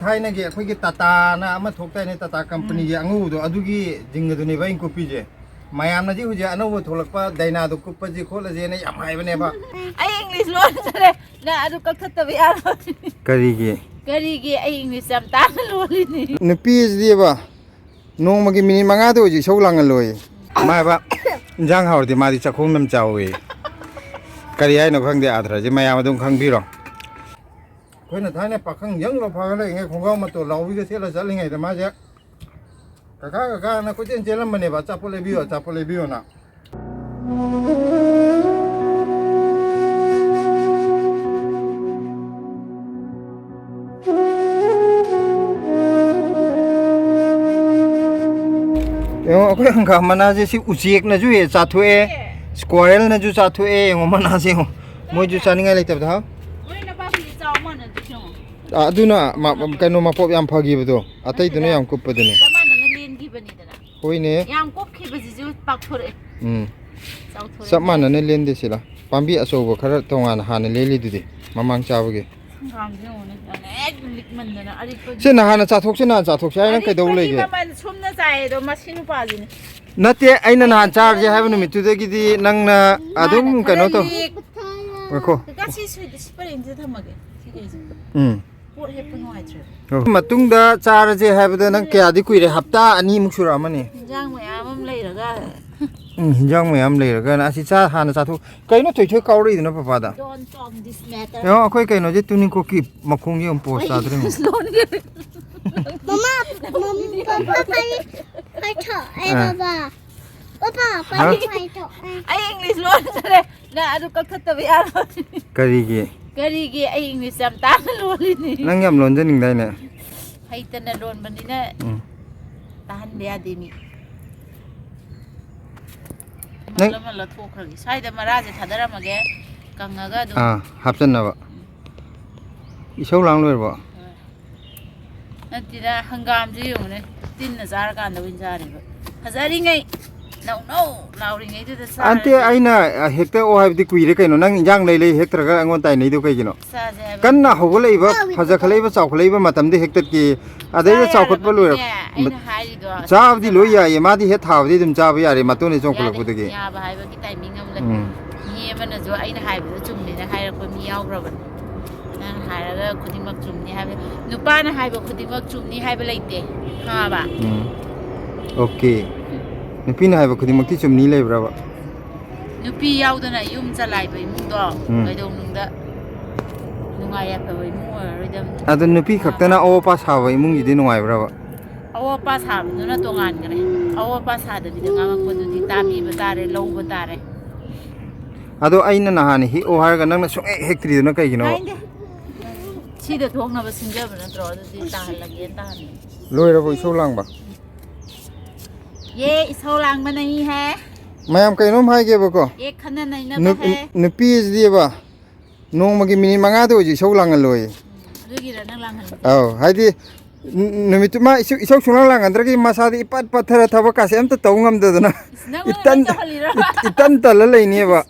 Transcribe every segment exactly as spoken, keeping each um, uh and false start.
ꯊꯥꯏꯅꯒꯤ ꯑꯩꯈꯣꯏꯒꯤ ꯇꯥꯇꯥꯅ ꯑꯃ ꯊꯣꯛꯇꯥꯏꯅꯦ, ꯇꯥꯇꯥ ꯀꯝꯄꯅꯤꯒꯤ ꯑꯉꯧꯕꯗꯣ, ꯑꯗꯨꯒꯤ ꯖꯤꯡꯒꯗꯨꯅꯦꯕ ꯑꯩꯅ ꯀꯨꯞꯄꯤꯁꯦ꯫ ꯃꯌꯥꯝꯅꯗꯤ ꯍꯧꯖꯤꯛ ꯑꯅꯧꯕ ꯊꯣꯛꯂꯛꯄ ꯗꯥꯏꯅꯥꯗꯣ ꯀꯨꯞꯄꯁꯤ ꯈꯣꯠꯂꯁꯦꯅ ꯌꯥꯝ ꯍꯥꯏꯕꯅꯦꯕ꯫ ꯑꯩ ꯏꯪꯂꯤꯁ ꯂꯣꯟꯗ꯭ꯔꯦ꯫ ꯅꯪ ꯑꯗꯨ ꯀꯛꯊꯠꯇꯕ ꯌꯥꯔꯣꯏ꯫ ꯀꯔꯤꯒꯤ? ꯀꯔꯤꯒꯤ? ꯑꯩ ꯏꯪꯂꯤꯁ ꯌꯥꯝ ꯇꯥꯡꯅ ꯂꯣꯜꯂꯤꯅꯦ꯫ ꯅꯨꯄꯤꯁꯤꯗꯤꯕ, ꯅꯣꯡꯃꯒꯤ ꯃꯤꯅꯤꯠ ꯃꯉꯥꯗ ꯑꯣꯏꯁꯨ ꯏꯁꯧ ꯂꯥꯡꯍꯜꯂꯣꯏ꯫ ꯃꯥ ꯍꯥꯏꯕ, ꯏꯟꯖꯥꯡ ꯍꯥꯎꯔꯗꯤ ꯃꯥꯗꯤ ꯆꯥꯛꯈꯣꯝ ꯌꯥꯝ ꯆꯥꯎꯋꯦ꯫ ꯀꯔꯤ ꯍꯥꯏꯅꯣ ꯈꯪꯗꯦ, ꯑꯥꯊ꯭ꯔꯁꯦ ꯃꯌꯥꯝ ꯑꯗꯨꯝ ꯈꯪꯕꯤꯔꯣ꯫ ꯑꯩꯈꯣꯏꯅ ꯊꯥꯏꯅ ꯄꯥꯈꯪ ꯌꯪ ꯂꯣ ꯐꯥꯒꯠꯂꯛꯏꯉꯩ ꯈꯣꯡꯒ꯭ꯔꯥꯎ ꯃꯇꯣꯟ ꯂꯥꯎꯕꯤꯒ ꯁꯦꯠꯂ ꯆꯠꯂꯤꯉꯩꯗ ꯃꯥꯁꯦ ꯀꯀꯥ, ꯀꯀꯥꯅ ꯀꯣꯏꯆꯦꯟ ꯆꯦꯜꯂꯝꯕꯅꯦꯕ, "ꯑꯆꯥꯄꯣꯠ ꯂꯩꯕꯤꯌꯣ, ꯑꯆꯥꯄꯣꯠ ꯂꯩꯕꯤꯌꯣꯅ"꯫ ꯌꯦꯡꯉꯣ, ꯑꯩꯈꯣꯏ ꯍꯪꯒꯥꯝ ꯃꯅꯥꯁꯦ ꯁꯤ ꯎꯆꯦꯛꯅꯁꯨ ꯍꯦꯛ ꯆꯥꯊꯣꯛꯑꯦ, squirrelꯅꯁꯨ ꯆꯥꯊꯣꯛꯑꯦ꯫ ꯌꯦꯡꯉꯣ, ꯃꯅꯥꯁꯦ ꯌꯦꯡꯉꯣ, ꯃꯣꯏꯁꯨ ꯆꯥꯅꯤꯡꯉꯥꯏ ꯂꯩꯇꯕꯗ꯫ ꯍꯥꯎ? ꯅꯣꯏ ꯅꯄꯥꯛꯄꯤꯁꯦ ꯆꯥꯎ ꯃꯥꯟꯅꯗ꯭ꯔꯤꯁꯦ ꯌꯦꯡꯉꯣ꯫ ꯑ, ꯑꯗꯨꯅ ꯃ-, ꯀꯩꯅꯣ, ꯃꯄꯣꯞ ꯌꯥꯝ ꯐꯈꯤꯕꯗꯣ, ꯑꯇꯩꯗꯨꯅ ꯅꯠꯇꯦꯗ꯫ ꯌꯥꯝ ꯀꯨꯞꯄꯗꯨꯅꯦ꯫ ꯆꯞ ꯃꯥꯟꯅꯅ ꯂꯦꯟꯈꯤꯕꯅꯤꯗꯅ꯫ ꯍꯣꯏꯅꯦ꯫ ꯌꯥꯝ ꯀꯨꯞꯈꯤꯕꯁꯤꯁꯨ ꯄꯥꯛꯊꯣꯔꯛꯑꯦ꯫ ꯎꯝ꯫ ꯆꯥꯎꯊꯣꯔꯛꯑꯦ꯫ ꯆꯞ ꯃꯥꯟꯅꯅ ꯂꯦꯟꯗꯦ ꯁꯤꯗ꯫ ꯄꯥꯝꯕꯤ ꯑꯆꯧꯕ ꯈꯔ ꯇꯣꯉꯥꯟꯅ ꯍꯥꯟꯅ ꯂꯦꯜꯂꯤꯗꯨꯗꯤ, ꯃꯃꯥꯡ ꯆꯥꯕꯒꯤ꯫ ꯍꯪꯒꯥꯝꯁꯦ ꯌꯦꯡꯉꯨꯅꯦ, ꯌꯥꯝꯅ ꯍꯦꯛ ꯂꯤꯛꯃꯟꯗꯅ ꯑꯔꯤꯛꯄꯒꯤ ꯁꯤ ꯅꯍꯥꯟꯅ ꯆꯥꯊꯣꯛꯁꯤ, ꯅꯍꯥꯟ ꯆꯥꯊꯣꯛꯁꯤ ꯍꯥꯏ, ꯅꯪ ꯀꯩꯗꯧ ꯑꯔꯤꯛꯄꯒꯤ ꯂꯩꯒꯦ? ꯃꯃꯜ ꯁꯨꯝꯅ ꯆꯥꯏ ꯑꯗꯣ, ꯃꯁꯤ ꯅꯨꯄꯥꯁꯤꯅꯦ꯫ ꯅꯠꯇꯦ, ꯑꯩꯅ ꯅꯍꯥꯟ ꯆꯥꯔꯁꯦ ꯍꯥꯏꯕ ꯅꯨꯃꯤꯠꯇꯨꯗꯒꯤꯗꯤ ꯅꯪꯅ ꯑꯗꯨꯝ ꯃꯥꯅ ꯀꯩꯅꯣ ꯈꯔ ꯇꯧ꯫ ꯂꯤꯛ-, ꯉꯥꯏꯈꯣ꯫ ꯀꯀꯥ, ꯁꯤ ꯁꯣꯏꯗ-, ꯁꯤ ꯄꯔꯦꯡꯁꯤꯗ ꯊꯝꯃꯒꯦ, ꯁꯤ ꯀꯩꯁꯦ꯫ ꯎꯝ꯫ ꯄꯣꯠ ꯍꯦꯛꯄ ꯅꯨꯡꯉꯥꯏꯇ꯭ꯔꯦ꯫ ꯑꯣ꯫ ꯃꯇꯨꯡꯗ ꯆꯥꯔꯁꯦ ꯍꯥꯏꯕꯗ ꯅꯪ ꯀꯌꯥꯗꯤ ꯀꯨꯏꯔꯦ? ꯍꯞꯇꯥ ꯑꯅꯤꯃꯨꯛ ꯁꯨꯔꯛꯑꯃꯅꯤ꯫ ꯍꯤꯟꯖꯥꯡ ꯃꯌꯥꯝ ꯑꯃ ꯂꯩꯔꯒ꯫ ꯎꯝ, ꯍꯤꯟꯖꯥꯡ ꯃꯌꯥꯝ ꯂꯩꯔꯒꯅ ꯑꯁꯤ ꯆꯥ ꯍꯥꯟꯅ ꯆꯥꯊꯣꯛ-, ꯀꯩꯅꯣ ꯊꯣꯏꯊꯣꯏ ꯀꯥꯎꯔꯛꯏꯗꯨꯅ ꯄꯄꯥꯗ? Don't talk this matter. ꯌꯦꯡꯉꯣ, ꯑꯩꯈꯣꯏ ꯀꯩꯅꯣꯁꯦ ꯇꯨꯅꯤꯡꯈꯣꯛꯀꯤ ꯃꯈꯣꯡꯁꯦ ꯑꯃꯨꯛ ꯄꯣꯁ ꯇꯥꯗ꯭ꯔꯦ ꯌꯦꯡꯉꯣ꯫ ꯂꯣꯟꯒꯦ꯫ ꯃꯃꯥ, ꯃꯝ-, ꯄꯄꯥ ꯐꯩ-, ꯐꯩꯊꯣꯛꯑꯦ, ꯑꯥ꯫ ꯕꯕꯥ꯫ ꯄꯄꯥ, ꯍꯥ? ꯐꯩ-, ꯐꯩꯊꯣꯛꯑꯦ꯫ ꯑꯩ ꯏꯪꯂꯤꯁ ꯂꯣꯟꯗ꯭ꯔꯦ꯫ ꯅꯪ ꯑꯗꯨ ꯀꯛꯊꯠꯇꯕ ꯌꯥꯔꯣꯏ꯫ ꯀꯔꯤꯒꯤ? ꯀꯔꯤꯒꯤ? ꯑꯩ ꯏꯪꯂꯤꯁ ꯌꯥꯝ ꯇꯥꯡꯅ ꯂꯣꯜꯂꯤꯅꯦ꯫ ꯅꯪ ꯌꯥꯝ ꯂꯣꯟꯖꯅꯤꯡꯗꯥꯏꯅꯦ? ꯍꯩꯇꯅ ꯂꯣꯟꯕꯅꯤꯅ ꯎꯝ꯫ ꯇꯥꯍꯟꯕ ꯌꯥꯗꯦ ꯃꯤ꯫ ꯅꯪ ꯃꯜꯂ ꯃꯜꯂ ꯊꯣꯛꯈ꯭ꯔꯒꯦ꯫ ꯁ꯭ꯋꯥꯏꯗ ꯃꯔꯥꯁꯦ ꯊꯥꯗꯔꯝꯃꯒꯦ, ꯀꯪꯉꯒ ꯑꯗꯨꯝ꯫ ꯑꯥ, ꯍꯥꯞꯆꯟꯅꯕ꯫ ꯎꯝ꯫ ꯏꯁꯧ ꯂꯥꯡ ꯂꯣꯏꯔꯕꯣ? ꯍꯣꯏ꯫ ꯅꯠꯇꯦꯗ, ꯍꯪꯒꯥꯝꯁꯦ ꯌꯦꯡꯉꯨꯅꯦ, ꯇꯤꯟꯅ ꯆꯥꯔꯀꯥꯟꯗ ꯑꯣꯏꯅ ꯆꯥꯔꯦꯕ꯫ ꯐꯖꯔꯤꯉꯩ ꯅꯧ ꯅꯧ ꯂꯥꯎꯔꯤꯉꯩꯗꯨꯗ ꯆꯥꯔꯗꯤ꯫ ꯑꯟꯇꯦ, ꯑꯩꯅ, ꯑ, ꯍꯦꯛꯇ ꯑꯣ ꯍꯥꯏꯕꯗꯤ ꯀꯨꯏꯔꯦ ꯀꯩꯅꯣ꯫ ꯅꯪ ꯏꯟꯖꯥꯡ ꯂꯩ ꯂꯩ ꯍꯦꯛꯇ꯭ꯔꯒ ꯑꯩꯉꯣꯟꯗ ꯇꯥꯏꯅꯩꯗꯣ ꯀꯩꯒꯤꯅꯣ? ꯆꯥꯁꯦ ꯍꯥꯏꯕ꯫ ꯀꯟꯅ ꯍꯧꯒꯠꯂꯛꯏꯕ, ꯐꯖꯈꯠꯂꯛꯏꯕ, ꯆꯥꯎꯈꯠꯂꯛꯏꯕ ꯃꯇꯝꯗ ꯍꯦꯛꯇꯠꯀꯦ꯫ ꯑꯗꯩꯗ ꯆꯥ ꯆꯥꯎꯈꯠꯄ ꯂꯣꯏꯔ-, ꯌꯥꯔꯕꯅꯤꯅꯦ, ꯑꯩꯅ ꯍꯥꯏꯔꯤꯗꯣ꯫ ꯆꯥꯕꯗꯤ ꯂꯣꯏ ꯌꯥꯏꯌꯦ꯫ ꯃꯥꯗꯤ ꯍꯦꯛ ꯊꯥꯕꯗꯤ ꯑꯗꯨꯝ ꯆꯥꯕ ꯌꯥꯔꯦ, ꯃꯇꯣꯟꯗꯩ ꯌꯥꯔꯦ, ꯆꯣꯡꯈꯠꯂꯛꯄꯗꯒꯤ꯫ ꯌꯥꯕ ꯍꯥꯏꯕꯒꯤ ꯇꯥꯏꯃꯤꯡ ꯑꯃ ꯂꯩ꯫ ꯎꯝ꯫ ꯃꯤ ꯑꯃꯅꯁꯨ ꯑꯩꯅ ꯍꯥꯏꯕꯗꯣ ꯆꯨꯝꯃꯦꯅ ꯍꯥꯏꯔꯛꯄ ꯃꯤ ꯌꯥꯎꯈ꯭ꯔꯕꯅꯤ꯫ ꯅꯪ ꯍꯥꯏꯔꯒ ꯈꯨꯗꯤꯡꯃꯛ ꯆꯨꯝꯅꯤ ꯍꯥꯏꯕ, ꯅꯨꯄꯥꯅ ꯍꯥꯏꯕ ꯈꯨꯗꯤꯡꯃꯛ ꯆꯨꯝꯅꯤ ꯍꯥꯏꯕ ꯂꯩꯇꯦ, ꯈꯪꯉꯕ? ꯎꯝ꯫ ꯑꯣꯀꯦ꯫ ꯅꯨꯄꯤꯅ ꯍꯥꯏꯕ ꯈꯨꯗꯤꯡꯃꯛꯇꯤ ꯆꯨꯝꯅꯤ ꯂꯩꯕ꯭ꯔꯕ? ꯅꯨꯄꯤ ꯌꯥꯎꯗꯅ ꯌꯨꯝ ꯆꯂꯥꯏꯕ ꯏꯃꯨꯡꯗꯣ ꯎꯝ꯫ ꯀꯩꯗꯧꯅꯨꯡꯗ ꯅꯨꯡꯉꯥꯏ ꯌꯥꯏꯐꯕ ꯏꯃꯨꯡ ꯑꯣꯏꯔꯔꯣꯏꯗꯕꯅꯤ꯫ ꯑꯗꯣ ꯅꯨꯄꯤ ꯈꯛꯇꯅ ꯑꯋꯥ ꯑꯄꯥ ꯁꯥꯕ ꯏꯃꯨꯡꯒꯤꯗꯤ ꯅꯨꯡꯉꯥꯏꯕ꯭ꯔꯕ? ꯑꯋꯥ ꯑꯄꯥ ꯁꯥꯕꯗꯨꯅ ꯇꯣꯉꯥꯟꯈ꯭ꯔꯦ꯫ ꯑꯋꯥ ꯑꯄꯥ ꯁꯥꯗꯕꯤꯗ ꯉꯥꯡꯉꯛꯄꯗꯨꯗꯤ ꯇꯥꯕꯤꯕ ꯇꯥꯔꯦ, ꯂꯧꯕ ꯇꯥꯔꯦ꯫ ꯑꯗꯣ ꯑꯩꯅ ꯅꯍꯥꯟ ꯍꯦꯛꯑꯣ ꯍꯥꯏꯔꯒ ꯅꯪꯅ ꯁꯨꯡꯍꯦꯛ ꯍꯦꯛꯇ꯭ꯔꯤꯗꯨꯅ ꯀꯩꯒꯤꯅꯣ? ꯇꯥꯏꯅꯤꯡꯗꯦ꯫ ꯁꯤꯗ ꯊꯣꯛꯅꯕ ꯁꯤꯟꯖꯕ ꯅꯠꯇ꯭ꯔꯣ? ꯑꯗꯨꯗꯤ ꯇꯥꯍꯜꯂꯒꯦꯅ ꯇꯥꯍꯟꯕꯅꯤ꯫ ꯂꯣꯏꯔꯕꯣ ꯏꯁꯧ ꯂꯥꯡꯕ? ꯌꯦ, ꯏꯁꯧ ꯂꯥꯡꯕ ꯅꯍꯤ ꯍꯦ꯫ ꯃꯌꯥꯝ ꯀꯩꯅꯣꯝ ꯍꯥꯏꯒꯦꯕꯀꯣ꯫ ꯌꯦ, ꯈꯟꯅ ꯅꯩꯅꯕ ꯅꯨ-, ꯍꯦ꯫ ꯅꯨꯄꯤꯁꯤꯗꯤꯕ ꯅꯣꯡꯃꯒꯤ ꯃꯤꯅꯤꯠ ꯃꯉꯥꯗ ꯑꯣꯏꯁꯨ ꯏꯁꯧ ꯂꯥꯡꯍꯜꯂꯣꯏ꯫ ꯎꯝ, ꯑꯗꯨꯒꯤꯔ ꯅꯪ ꯂꯥꯡꯍꯜꯂꯤꯁꯦ? ꯑꯧ, ꯍꯥꯏꯗꯤ ꯅꯨ-, ꯅꯨꯃꯤꯠꯇꯨꯃ ꯏꯁꯧ, ꯏꯁꯧ ꯁꯨꯡꯂꯥꯡ ꯂꯥꯡꯍꯟꯗ꯭ꯔꯒꯗꯤ ꯃꯁꯥꯗꯤ ꯏꯄꯠ ꯄꯠꯊꯔ ꯊꯕꯛꯀꯥꯁꯦ ꯑꯝꯇ ꯇꯧ ꯉꯝꯗꯗꯅ ꯏꯁ, ꯅꯪꯉꯣꯟꯗ ꯏꯇꯟ-, ꯂꯣꯏ ꯇꯧꯍꯜꯂꯤꯔꯣ? ꯏ-, ꯏꯇꯟ ꯇꯜꯂ ꯂꯩꯅꯦꯕ꯫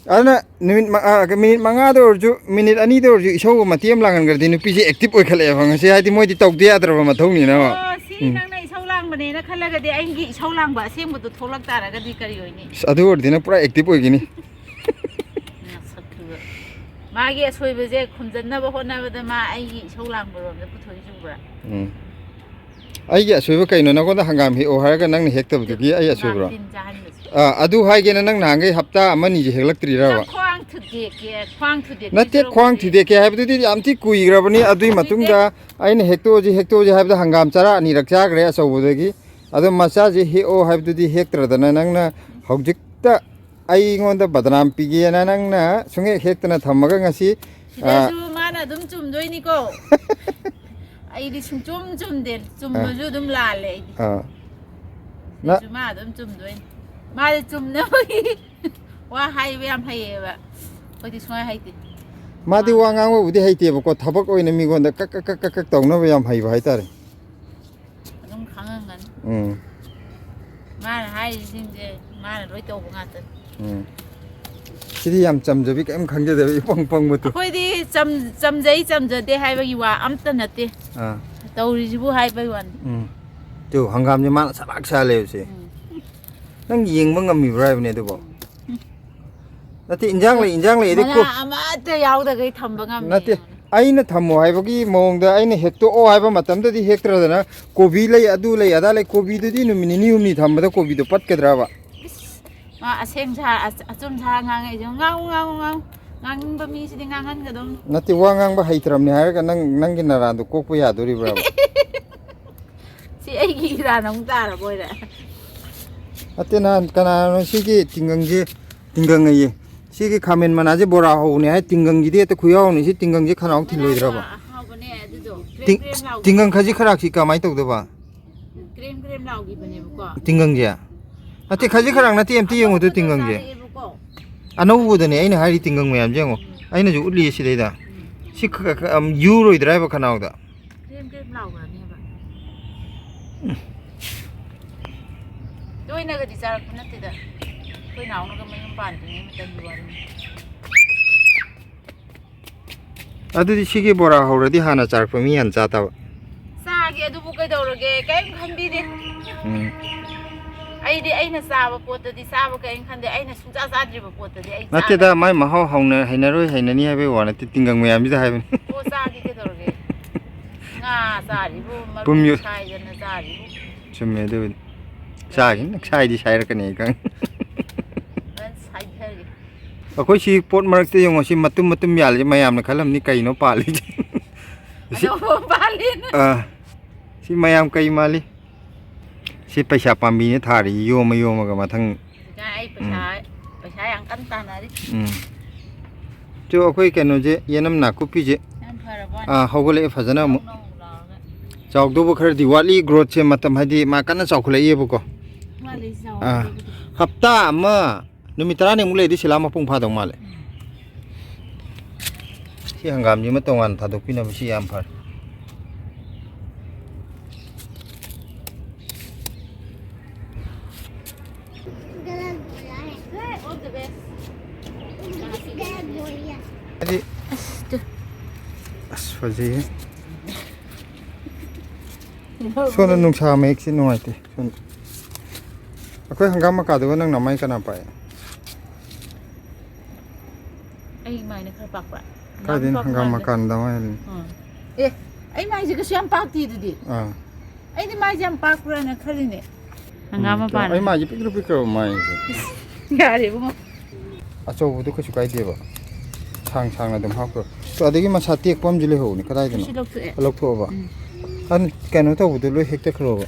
ꯑꯗꯨꯅ ꯅꯨꯃꯤꯠ ꯃ-, ꯑ, ꯃꯤꯅꯤꯠ ꯃꯉꯥꯗ ꯑꯣꯏꯔꯁꯨ, ꯃꯤꯅꯤꯠ ꯑꯅꯤꯗ ꯑꯣꯏꯔꯁꯨ ꯏꯁꯧ ꯃꯇꯦꯛ ꯑꯃ ꯂꯥꯡꯍꯟꯈ꯭ꯔꯗꯤ ꯅꯨꯄꯤꯁꯦ active ꯑꯣꯏꯈꯠꯂꯛꯑꯦꯕ꯫ ꯉꯁꯤ ꯍꯥꯏꯗꯤ ꯃꯣꯏꯗꯤ ꯇꯧꯗ ꯌꯥꯗ꯭ꯔꯕ ꯃꯊꯧꯅꯤꯅ꯫ ꯑꯣ, ꯁꯤ ꯎꯝ꯫ ꯅꯪꯅ ꯏꯁꯧ ꯂꯥꯡꯕꯅꯦꯅ ꯈꯜꯂꯒꯗꯤ ꯑꯩꯒꯤ ꯏꯁꯧ ꯂꯥꯡꯕ ꯑꯁꯦꯡꯕꯗꯣ ꯊꯣꯛꯂꯛ ꯇꯥꯔꯒꯗꯤ ꯀꯔꯤ ꯑꯣꯏꯅꯤ? ꯑꯁ, ꯑꯗꯨ ꯑꯣꯏꯔꯗꯤ ꯅꯪ ꯄꯨꯔꯥ active ꯑꯣꯏꯒꯅꯤ꯫ ꯅꯁꯛꯇꯨꯒ꯫ ꯃꯥꯒꯤ ꯑꯁꯣꯏꯕꯁꯦ ꯈꯨꯝꯖꯟꯅꯕ ꯍꯣꯠꯅꯕꯗ ꯃꯥ ꯑꯩꯒꯤ ꯏꯁꯧ ꯂꯥꯡꯕꯔꯣꯝꯗ ꯄꯨꯊꯣꯛꯏꯁꯦ ꯎꯕ꯭ꯔꯥ? ꯎꯝ꯫ ꯑꯩꯒꯤ ꯑꯁꯣꯏꯕ ꯀꯩꯅꯣ? ꯅꯪꯉꯣꯟꯗ ꯍꯪꯒꯥꯝ ꯍꯦꯛꯑꯣ ꯍꯥꯏꯔꯒ ꯅꯪꯅ ꯍꯦꯛꯇꯕꯗꯨꯒꯤ ꯑꯩ ꯍꯪꯒꯥꯝ ꯑꯁꯣꯏꯕ꯭ꯔꯣ? ꯇꯤꯟ ꯆꯥꯍꯟꯕꯁꯦ꯫ ꯑꯥ, ꯑꯗꯨ ꯍꯥꯏꯒꯦꯅ ꯅꯪ ꯅꯍꯥꯟꯈꯩ ꯍꯞꯇꯥ ꯑꯃꯅꯤꯁꯦ ꯍꯦꯛꯂꯛꯇ꯭ꯔꯤꯔꯕ? ꯈ꯭ꯋꯥꯡ ꯊꯨꯗꯦꯛꯀꯦ, ꯈ꯭ꯋꯥꯡ ꯊꯨꯗꯦꯛꯀꯦ ꯅꯠꯇꯦ, ꯈ꯭ꯋꯥꯡ ꯁꯔꯨꯛꯄꯨꯗꯤ꯫ ꯊꯨꯗꯦꯛꯀꯦ ꯍꯥꯏꯕꯗꯨꯗꯤ ꯌꯥꯝ ꯊꯤ ꯀꯨꯏꯈ꯭ꯔꯕꯅꯤ꯫ ꯑꯗꯨꯒꯤ ꯀꯨꯏꯗꯦ꯫ ꯃꯇꯨꯡꯗ ꯑꯩꯅ ꯍꯦꯛꯇꯣꯛꯑꯁꯤ, ꯍꯦꯛꯇꯣꯛꯑꯁꯤ ꯍꯥꯏꯕꯗ ꯍꯪꯒꯥꯝ ꯆꯔꯥ ꯑꯅꯤꯔꯛ ꯆꯥꯈ꯭ꯔꯦ ꯑꯆꯧꯕꯗꯒꯤ꯫ ꯑꯗꯣ ꯃꯆꯥꯁꯤ ꯍꯦꯛꯑꯣ ꯍꯥꯏꯕꯗꯨꯗꯤ ꯍꯦꯛꯇ꯭ꯔꯗꯅ ꯅꯪꯅ ꯍꯧꯖꯤꯛꯇ ꯑꯩꯉꯣꯟꯗ ꯕꯗꯅꯥꯝ ꯄꯤꯒꯦꯅ ꯅꯪꯅ ꯁꯨꯡꯍꯦꯛ ꯍꯦꯛꯇꯅ ꯊꯝꯃꯒ ꯉꯁꯤ, ꯑꯥ, ꯁꯤꯗꯁꯨ ꯃꯥꯅ ꯑꯗꯨꯝ ꯆꯨꯝꯗꯣꯏꯅꯤꯀꯣ꯫ ꯑꯩꯗꯤ ꯁꯨꯡꯆꯨꯝ ꯆꯨꯝꯗꯦ, ꯆꯨꯝꯃꯁꯨ ꯑꯥ꯫ ꯑꯗꯨꯝ ꯂꯥꯜꯂꯦ ꯑꯩꯗꯤ꯫ ꯑꯥ꯫ ꯅ- ꯁꯤꯗꯁꯨ ꯃꯥ ꯑꯗꯨꯝ ꯆꯨꯝꯗꯣꯏꯅꯤ꯫ ꯃꯥꯗꯤ ꯆꯨꯝꯅꯕꯒꯤ ꯋꯥ ꯍꯥꯏꯕ ꯌꯥꯝ ꯍꯩꯌꯦꯕ, ꯑꯩꯈꯣꯏꯗꯤ ꯁꯨꯡꯍꯩ ꯍꯩꯇꯦ꯫ ꯃꯥꯗꯤ ꯋꯥ ꯉꯥꯡꯕꯕꯨꯗꯤ ꯍꯩꯇꯦꯕꯀꯣ, ꯊꯕꯛ ꯑꯣꯏꯅ ꯃꯤꯉꯣꯟꯗ ꯀꯛ ꯀꯛ ꯀꯛ ꯀꯛ ꯀꯛ ꯇꯧꯅꯕ ꯌꯥꯝ ꯍꯩꯕ ꯍꯥꯏꯇꯥꯔꯦ꯫ ꯑꯗꯨꯝ ꯈꯪꯉꯝꯒꯅꯤ꯫ ꯎꯝ꯫ ꯃꯥꯅ ꯍꯥꯏꯔꯤꯁꯤꯡꯁꯦ ꯃꯥꯅ ꯂꯣꯏ ꯇꯧꯕ ꯉꯥꯛꯇꯅꯤ꯫ ꯎꯝ꯫ ꯁꯤꯗꯤ ꯌꯥꯝ ꯆꯝꯖꯕꯤ, ꯀꯔꯤꯝ ꯈꯪꯖꯗꯕꯤ, ꯏꯄꯪ ꯄꯪꯕꯗꯨ꯫ ꯑꯩꯈꯣꯏꯗꯤ ꯆꯝ-, ꯆꯝꯖꯩ ꯆꯝꯖꯗꯦ ꯍꯥꯏꯕꯒꯤ ꯋꯥ ꯑꯝꯇ ꯅꯠꯇꯦ꯫ ꯑꯥ꯫ ꯇꯧꯔꯤꯁꯤꯕꯨ ꯍꯥꯏꯕꯒꯤ ꯋꯥꯅꯤ꯫ ꯎꯝ꯫ ꯇꯨ, ꯍꯪꯒꯥꯝꯁꯦ ꯃꯥꯅ ꯁꯂꯥꯛ ꯁꯥꯜꯂꯦꯕꯁꯦ꯫ ꯎꯝ꯫ ꯅꯪ ꯌꯦꯡꯕ ꯉꯝꯃꯤꯕ꯭ꯔꯥ ꯍꯥꯏꯕꯅꯦ ꯑꯗꯨꯕꯣ? ꯅꯠꯇꯦ, ꯏꯟꯖꯥꯡ ꯂꯩ, ꯏꯟꯖꯥꯡ ꯂꯩ, ꯑꯗꯩ ꯃꯅꯥ ꯀꯣ-, ꯑꯃꯠꯇ ꯌꯥꯎꯗꯈꯩ ꯊꯝꯕ ꯉꯝꯃꯦ꯫ ꯅꯠꯇꯦ, ꯑꯩꯅ ꯊꯝꯃꯣ ꯍꯥꯏꯕꯒꯤ ꯃꯑꯣꯡꯗ ꯑꯩꯅ ꯍꯦꯛꯇꯣꯛꯑꯣ ꯍꯥꯏꯕ ꯃꯇꯝꯗꯗꯤ ꯍꯦꯛꯇ꯭ꯔꯗꯅ, ꯀꯣꯕꯤ ꯂꯩ, ꯑꯗꯨ ꯂꯩ, ꯑꯗꯥ ꯂꯩ, ꯀꯣꯕꯤꯗꯨꯗꯤ ꯅꯨꯃꯤꯠ ꯅꯤꯅꯤ ꯍꯨꯝꯅꯤ ꯊꯝꯕꯗ ꯀꯣꯕꯤꯗꯣ ꯄꯠꯀꯗ꯭ꯔꯕ? ꯏꯁ, ꯃꯥ ꯑꯁꯦꯡ ꯁꯥ-, ꯑꯆ-, ꯑꯆꯨꯝ ꯁꯥꯔ ꯉꯥꯡꯉꯛꯏꯁꯦ꯫ ꯉꯥꯡꯉꯨ, ꯉꯥꯡꯉꯨ, ꯉꯥꯡꯉꯨ꯫ ꯉꯥꯡꯅꯤꯡꯕ ꯃꯤꯁꯤꯗꯤ ꯉꯥꯡꯍꯟꯒꯗꯧꯅꯤ꯫ ꯅꯠꯇꯦ, ꯋꯥ ꯉꯥꯡꯕ ꯍꯩꯇ꯭ꯔꯕꯅꯤ ꯍꯥꯏꯔꯒ ꯅꯪ, ꯅꯪꯒꯤ ꯅꯔꯥꯟꯗꯣ ꯀꯣꯛꯄ ꯌꯥꯗꯣꯔꯤꯕ꯭ꯔꯕ? ꯁꯤ ꯑꯩꯒꯤ ꯏꯔꯥꯟ ꯑꯃꯨꯛ ꯇꯥꯔꯕ ꯑꯣꯏꯔꯦ꯫ ꯅꯠꯇꯦ, ꯅꯍꯥꯟ ꯀꯅꯥꯅꯣ ꯁꯤꯒꯤ ꯇꯤꯡꯒꯪꯁꯦ, ꯇꯤꯡꯒꯪ ꯑꯌꯦ, ꯁꯤꯒꯤ ꯈꯥꯃꯦꯟ ꯃꯅꯥꯁꯦ ꯕꯣꯔꯥ ꯍꯧꯕꯅꯦ ꯍꯥꯏ, ꯇꯤꯡꯒꯪꯒꯤꯗꯤ ꯍꯦꯛꯇ ꯈꯨꯌꯥꯎꯅꯤ꯫ ꯁꯤ ꯇꯤꯡꯒꯪꯁꯦ ꯈꯅꯥꯎ ꯊꯤꯜꯂꯣꯏꯗ꯭ꯔꯕ? ꯃꯅꯥꯗꯣ ꯑꯍꯥꯎꯕꯅꯦ ꯑꯗꯨꯗꯣ꯫ ꯀ꯭ꯔꯦꯝ ꯇꯤꯡ-, ꯀ꯭ꯔꯦꯝ ꯂꯥꯎꯕ꯫ ꯇꯤꯡꯒꯪ ꯈꯖꯤꯛ ꯈꯔꯥꯛꯁꯤ ꯀꯃꯥꯏꯅ ꯇꯧꯗꯕ? ꯀ꯭ꯔꯦꯝ ꯀ꯭ꯔꯦꯝ ꯂꯥꯎꯈꯤꯕꯅꯦꯕꯀꯣ꯫ ꯇꯤꯡꯒꯪꯁꯦ? ꯅꯠꯇꯦ, ꯈꯖꯤꯛ ꯈꯔꯥꯛ ꯅꯠꯇꯦ, ꯑꯝꯇ ꯌꯦꯡꯉꯨ ꯇꯨ ꯑꯐꯕꯗꯣ ꯇꯤꯡꯒꯪꯁꯦ꯫ ꯆꯥꯔꯛꯑꯦꯕꯀꯣ꯫ ꯑꯅꯧꯕꯗꯅꯦ ꯑꯩꯅ ꯍꯥꯏꯔꯤ ꯇꯤꯡꯒꯪ ꯃꯌꯥꯝꯁꯦ ꯌꯦꯡꯉꯣ꯫ ꯎꯝ꯫ ꯑꯩꯅꯁꯨ ꯎꯠꯂꯤꯌꯦ ꯁꯤꯗꯩꯗ꯫ ꯎꯝ꯫ ꯁꯤ ꯈ-, ꯈ-, ꯑꯝ, ꯌꯨꯔꯣꯏꯗ꯭ꯔꯥ ꯍꯥꯏꯕ ꯈꯅꯥꯎꯗ? ꯀ꯭ꯔꯦꯝ ꯀ꯭ꯔꯦꯝ ꯂꯥꯎꯈ꯭ꯔꯅꯦꯕ꯫ ꯎꯝ꯫ ꯇꯣꯏꯅꯒꯗꯤ ꯆꯥꯔꯛꯄ ꯅꯠꯇꯦꯗ꯫ ꯑꯩꯈꯣꯏ ꯅꯥꯎꯅꯒ ꯃꯌꯨꯝ ꯄꯥꯟꯗ꯭ꯔꯤꯉꯩ ꯃꯇꯝꯒꯤ ꯋꯥꯔꯤꯅꯤ꯫ ꯑꯗꯨꯗꯤ ꯁꯤꯒꯤ ꯕꯣꯔꯥ ꯍꯧꯔꯗꯤ ꯍꯥꯟꯅ ꯆꯥꯔꯛꯄ ꯃꯤ ꯍꯥꯟꯅ ꯆꯥ ꯇꯥꯕ꯫ ꯆꯥꯒꯦ, ꯑꯗꯨꯕꯨ ꯀꯩꯗꯧꯔꯒꯦ? ꯀꯔꯤꯝ ꯈꯟꯕꯤꯗꯦ꯫ ꯎꯝ꯫ ꯑꯩꯗꯤ ꯑꯩꯅ ꯆꯥꯕ ꯄꯣꯠꯇꯗꯤ ꯆꯥꯕ ꯀꯔꯤꯝ ꯈꯟꯗꯦ꯫ ꯑꯩꯅ ꯁꯨꯡꯆꯥ ꯆꯥꯗ꯭ꯔꯤꯕ ꯄꯣꯠꯇꯗꯤ ꯑꯩ ꯅꯠꯇꯦꯗ, ꯆꯥꯗꯕ꯫ ꯃꯥꯏ ꯃꯍꯥꯎ ꯍꯧꯅ-, ꯍꯩꯅꯔꯣꯏ ꯍꯩꯅꯅꯤ ꯍꯥꯏꯕꯒꯤ ꯋꯥ ꯅꯠꯇꯦ, ꯇꯤꯡꯒꯪ ꯃꯌꯥꯝꯁꯤꯗ ꯍꯥꯏꯕꯅꯤ꯫ ꯑꯣ, ꯆꯥꯒꯦ ꯀꯩꯗꯧꯔꯒꯦ? ꯉꯥ ꯆꯥꯔꯤꯕꯨ, ꯄꯨꯝ ꯃꯔꯨ ꯌꯨ-, ꯁꯥꯏꯗꯅ ꯆꯥꯔꯤꯕꯨ꯫ ꯆꯨꯝꯃꯦ ꯑꯗꯨꯕꯨꯗꯤ꯫ ꯆꯥꯈꯤꯅꯤ, ꯁꯥꯏꯗꯤ ꯁꯥꯏꯔꯛꯀꯅꯤ ꯑꯩ ꯈꯪꯉꯤ꯫ ꯐꯖꯅ ꯁꯥꯏꯊꯒꯦ꯫ ꯑꯩꯈꯣꯏ ꯁꯤ ꯄꯣꯠ ꯃꯔꯛꯇ ꯌꯦꯡꯉꯣ, ꯁꯤ ꯃꯇꯨꯝ ꯃꯇꯨꯝ ꯌꯥꯜꯂꯤꯁꯦ, ꯃꯌꯥꯝꯅ ꯈꯜꯂꯝꯅꯤ ꯀꯩꯅꯣ ꯄꯥꯜꯂꯤꯁꯦ꯫ ꯁꯤ, ꯑꯅꯧꯕ ꯑꯃ ꯄꯥꯜꯂꯦꯅ꯫ ꯑꯥ, ꯁꯤ ꯃꯌꯥꯝ ꯀꯩ ꯃꯥꯜꯂꯤ? ꯁꯤ ꯄꯩꯁꯥ ꯄꯥꯝꯕꯤꯅꯦ ꯊꯥꯔꯤ, ꯌꯣꯝꯃ ꯌꯣꯝꯃꯒ ꯃꯊꯪ꯫ ꯍꯧꯖꯤꯛꯀꯥꯟ ꯑꯩ ꯄꯩꯁꯥ, ꯎꯝ꯫ ꯄꯩꯁꯥ ꯌꯥꯝ ꯀꯟꯅ ꯇꯥꯟꯅꯔꯤ꯫ ꯎꯝ꯫ ꯆꯣ, ꯑꯩꯈꯣꯏ ꯀꯩꯅꯣꯁꯦ, ꯌꯦꯅꯝ ꯅꯥꯀꯨꯞꯄꯤꯁꯦ, ꯌꯥꯝ ꯐꯔꯕ ꯋꯥꯅꯤ꯫ ꯑꯥ, ꯍꯧꯒꯠꯂꯛꯑꯦ ꯐꯖꯅ ꯑꯃꯨꯛ꯫ ꯅꯧ ꯅꯧ ꯂꯥꯎꯔꯒ꯫ ꯆꯥꯎꯗꯧꯕ ꯈꯔꯗꯤ ꯋꯥꯠꯂꯤ, growthꯁꯦ ꯃꯇꯝ ꯍꯥꯏꯗꯤ ꯃꯥ ꯀꯟꯅ ꯆꯥꯎꯈꯠꯂꯛꯏꯕꯀꯣ꯫ ꯋꯥꯠꯂꯤ, ꯑꯥ, ꯆꯥꯎꯗꯧꯕꯗꯤ꯫ ꯍꯞꯇꯥ ꯑꯃ ꯅꯨꯃꯤꯠ ꯇꯔꯥꯅꯤꯃꯨꯛ ꯂꯩꯔꯗꯤ ꯁꯤꯂꯥ ꯃꯄꯨꯡ ꯐꯥꯗꯧ ꯃꯥꯜꯂꯦ꯫ ꯁꯤ ꯍꯪꯒꯥꯝꯁꯤꯃ ꯇꯣꯉꯥꯟꯅ ꯊꯥꯗꯣꯛꯄꯤꯅꯕ, ꯁꯤ ꯌꯥꯝ ꯐꯔꯦ꯫ ꯍꯥꯏꯗꯤ, ꯑꯁ, ꯐꯖꯩꯍꯦ꯫ ꯁꯣꯝꯗ ꯅꯨꯡꯁꯥ ꯃꯌꯦꯛꯁꯤ ꯅꯨꯡꯉꯥꯏꯇꯦ꯫ ꯁꯣꯝꯗ ꯑꯩꯈꯣꯏ ꯍꯪꯒꯥꯝ ꯃꯀꯥꯗꯨꯒ ꯅꯪ ꯅꯃꯥꯏ ꯀꯅꯥ ꯄꯥꯛꯑꯦ? ꯑꯩ ꯃꯥꯏꯅ ꯈꯔ ꯄꯥꯛꯄ꯭ꯔꯥ? ꯀꯥꯏꯗꯩꯅꯣ ꯌꯥꯝ ꯄꯥꯛꯄ ꯍꯪꯒꯥꯝ ꯃꯥꯟꯗꯦ꯫ ꯃꯀꯥꯅ ꯅꯃꯥꯏ ꯍꯦꯜꯂꯤꯅꯣ? ꯑꯥ꯫ ꯑꯦ, ꯑꯩ ꯃꯥꯏꯁꯦ ꯀꯩꯁꯨ ꯌꯥꯝ ꯄꯥꯛꯇꯦ ꯑꯗꯨꯗꯤ꯫ ꯑꯥ꯫ ꯑꯩꯗꯤ ꯃꯥꯏꯁꯦ ꯌꯥꯝ ꯄꯥꯛꯄ꯭ꯔꯥꯅ ꯈꯜꯂꯤꯅꯦ꯫ ꯍꯪꯒꯥꯝ ꯎꯝ, ꯃꯄꯥꯟ꯫ ꯑꯩ ꯃꯥꯏꯁꯦ ꯄꯤꯛꯇ꯭ꯔꯨ ꯄꯤꯛꯈ꯭ꯔꯕ ꯃꯥꯏꯁꯦ꯫ ꯌꯥꯔꯦ ꯏꯕꯨꯡꯉꯣ꯫ ꯑꯆꯧꯕꯗꯣ ꯀꯩꯁꯨ ꯀꯥꯏꯗꯦꯕ꯫ ꯁꯥꯡ ꯁꯥꯡꯅ ꯑꯗꯨꯝ ꯍꯥꯞꯈ꯭ꯔꯣ꯫ ꯑꯗꯒꯤ ꯃꯁꯥ ꯇꯦꯛꯄ ꯑꯃꯁꯨ ꯂꯩꯍꯧꯕꯅꯤ꯫ ꯀꯗꯥꯏꯗꯅꯣ? ꯁꯤ ꯂꯧꯊꯣꯛꯑꯦ꯫ ꯂꯧꯊꯣꯛꯑꯕ? ꯎꯝ꯫ ꯑꯗꯨ ꯀꯩꯅꯣ ꯇꯧꯕꯗꯣ ꯂꯣꯏ ꯍꯦꯛꯇꯠꯈ꯭ꯔꯣꯕ꯫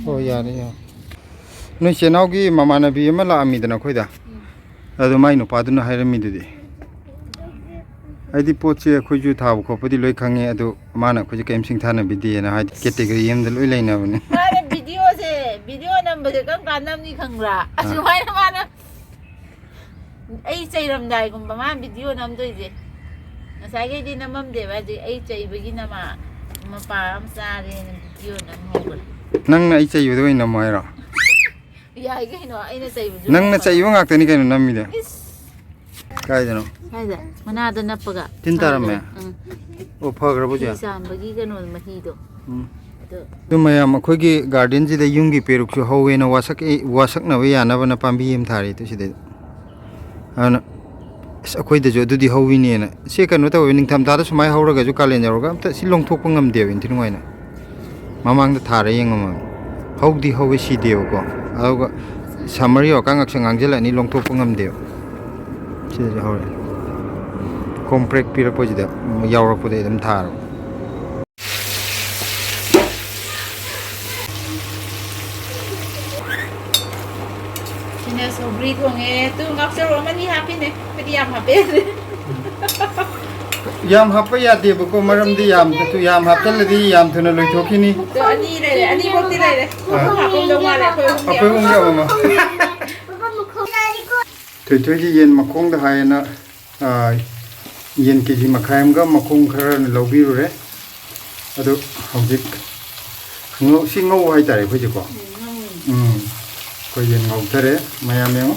ꯍꯣꯏ, ꯌꯥꯔꯦ, ꯌꯥꯔꯦ꯫ ꯅꯣꯏ ꯆꯦꯅꯥꯎꯒꯤ ꯃꯃꯥꯟꯅꯕꯤ ꯑꯃ ꯂꯥꯛꯑꯝꯃꯤꯗꯅ ꯑꯩꯈꯣꯏꯗ꯫ ꯎꯝ꯫ ꯑꯗꯣ ꯃꯥꯏ ꯅꯨꯄꯥꯗꯨꯅ ꯍꯥꯏꯔꯝꯃꯤꯗꯨꯗꯤ꯫ ꯍꯥꯏꯗꯤ ꯄꯣꯠꯁꯦ ꯑꯩꯈꯣꯏꯁꯨ ꯊꯥꯕ ꯈꯣꯠꯄꯗꯤ ꯂꯣꯏ ꯈꯪꯉꯦ, ꯑꯗꯣ ꯃꯥꯅ ꯑꯩꯈꯣꯏꯁꯦ ꯀꯔꯤꯝ ꯁꯤꯡꯊꯥꯅꯕꯤꯗꯦꯅ ꯍꯥꯏꯗꯤ category ꯑꯃꯗ ꯂꯣꯏ ꯂꯩꯅꯕꯅꯦ꯫ ꯃꯥꯅ videoꯁꯦ, video ꯅꯝꯕꯁꯦ ꯀꯔꯝ ꯀꯥꯟ ꯅꯝꯅꯤ ꯈꯪꯕ꯭ꯔꯥ? ꯑꯥ꯫ ꯑꯁꯨꯃꯥꯏꯅ ꯃꯥꯅ ꯑꯩ ꯆꯩꯔꯝꯗꯥꯏꯒꯨꯝꯕ ꯃꯥꯅ video ꯅꯝꯗꯣꯏꯁꯦ꯫ ꯉꯁꯥꯏꯈꯩꯗꯤ ꯅꯝꯃꯝꯗꯦꯕ, ꯍꯧꯖꯤꯛ ꯑꯩ ꯆꯩꯕꯒꯤ ꯅꯃꯥ ꯃꯄꯥ ꯑꯃ ꯆꯥꯔꯦꯅ video ꯅꯝꯍꯧꯕꯅꯦ꯫ ꯅꯪꯅ ꯑꯩ ꯆꯩꯕꯗ ꯑꯣꯏꯅ ꯅꯝꯃꯣ ꯍꯥꯏꯔꯣ? ꯌꯥꯏ ꯀꯩꯅꯣ, ꯑꯩꯅ ꯆꯩꯕꯁꯨ ꯅꯪꯅ ꯅꯝꯃꯒ꯫ ꯆꯩꯕ ꯉꯥꯛꯇꯅꯤ ꯀꯩꯅꯣ ꯅꯝꯃꯤꯗꯣ꯫ ꯏꯁ! ꯀꯥꯏꯗꯅꯣ? ꯁ꯭ꯋꯥꯏꯗ, ꯃꯅꯥꯗ ꯅꯞꯄꯒ꯫ ꯇꯤꯟ ꯇꯥꯔꯝꯃꯦ? ꯎꯝ꯫ ꯑꯣ, ꯐꯈ꯭ꯔꯕꯣ ꯐꯤ ꯆꯦ? ꯆꯥꯝꯕꯒꯤ ꯀꯩꯅꯣ ꯃꯍꯤꯗꯣ꯫ ꯎꯝ꯫ ꯑꯗꯣ ꯑꯗꯨ ꯃꯌꯥꯝ ꯑꯩꯈꯣꯏꯒꯤ gardenꯁꯤꯗ ꯌꯨꯝꯒꯤ ꯄꯦꯔꯨꯛꯁꯨ ꯍꯧꯋꯦꯅ ꯋꯥꯁꯛ-, ꯋꯥꯁꯛꯅꯕ ꯌꯥꯅꯕꯅ ꯄꯥꯝꯕꯤ ꯑꯃ ꯊꯥꯔꯤ ꯇꯨ ꯁꯤꯗꯩꯗ꯫ ꯑꯗꯨꯅ ꯑꯁ, ꯑꯩꯈꯣꯏꯗꯁꯨ ꯑꯗꯨꯗꯤ ꯍꯧꯋꯤꯅꯦꯅ꯫ ꯁꯤ ꯀꯩꯅꯣ ꯇꯧꯋꯦ, ꯅꯤꯡꯊꯝꯊꯥꯗ ꯁꯨꯃꯥꯏꯅ ꯍꯧꯔꯒꯁꯨ ꯀꯥꯂꯦꯟ ꯌꯧꯔꯒ ꯑꯝꯇ ꯁꯤ ꯂꯣꯡꯊꯣꯛꯄ ꯉꯝꯗꯦꯕ ꯏꯟꯊꯤ ꯅꯨꯡꯉꯥꯏꯅ꯫ ꯃꯃꯥꯡꯗ ꯊꯥꯔ ꯌꯦꯡꯉꯝꯃꯕꯅꯤ꯫ ꯍꯧꯗꯤ ꯍꯧꯋꯦ, ꯁꯤꯗꯦꯕꯀꯣ꯫ ꯑꯗꯨꯒ summer ꯌꯧꯔꯀꯥꯟ ꯉꯛꯁꯪ ꯉꯥꯡꯁꯤꯜꯂꯛꯑꯅꯤ, ꯂꯣꯡꯊꯣꯛꯄ ꯉꯝꯗꯦꯕ꯫ ꯁꯤꯗꯁꯨ ꯍꯧꯔꯦ꯫ Compact ꯄꯤꯔꯛꯄꯁꯤꯗ, ꯌꯥꯎꯔꯛꯄꯗꯩ ꯑꯗꯨꯝ ꯊꯥꯔꯕ꯫ ꯁꯤꯅ ꯁꯧꯒ꯭ꯔꯤ ꯊꯣꯡꯉꯦ꯫ ꯇꯨ ꯉꯥꯛꯆꯧ ꯑꯃꯅꯤ ꯍꯥꯞꯄꯤꯅꯦ꯫ ꯑꯩꯈꯣꯏꯗꯤ ꯌꯥꯝ ꯍꯥꯞꯄꯦ꯫ ꯌꯥꯝ ꯍꯥꯞꯄ ꯌꯥꯗꯦꯕꯀꯣ, ꯃꯔꯝꯗꯤ ꯌꯥꯝ, ꯌꯥꯝ ꯍꯥꯞꯆꯜꯂꯗꯤ ꯌꯥꯝ ꯊꯨꯅ ꯂꯣꯏꯊꯣꯛꯈꯤꯅꯤ꯫ ꯑꯗꯣ ꯑꯅꯤ ꯂꯩꯔꯦ, ꯑꯅꯤꯃꯛꯇꯤ ꯂꯩꯔꯦ꯫ ꯑꯥ꯫ ꯑꯍꯨꯝ ꯍꯥꯞꯄꯝꯗꯧ ꯃꯥꯜꯂꯦ ꯑꯩꯈꯣꯏ ꯑꯍꯨꯝꯒꯤ ꯑꯩꯈꯣꯏ ꯑꯃꯃꯝ꯫ ꯑꯍꯨꯝꯒꯤ꯫ ꯊꯣꯏꯊꯣꯏꯒꯤ ꯌꯦꯟ ꯃꯈꯣꯡꯗ ꯍꯥꯏꯌꯦꯅ, ꯑꯥ, ꯌꯦꯟ ꯀꯦ ꯖꯤ ꯃꯈꯥꯏ ꯑꯃꯒ ꯃꯈꯣꯡ ꯈꯔꯅ ꯂꯧꯕꯤꯔꯨꯔꯦ꯫ ꯑꯗꯨ ꯍꯧꯖꯤꯛ ꯉꯧ-, ꯁꯤ ꯉꯧꯕ ꯍꯥꯏꯇꯥꯔꯦ ꯑꯩꯈꯣꯏꯁꯦꯀꯣ꯫ ꯎꯝ, ꯉꯧꯔꯤꯅꯦ꯫ ꯎꯝ꯫ ꯑꯩꯈꯣꯏ ꯌꯦꯟ ꯉꯧꯊꯔꯦ, ꯃꯌꯥꯝ ꯌꯦꯡꯉꯨ꯫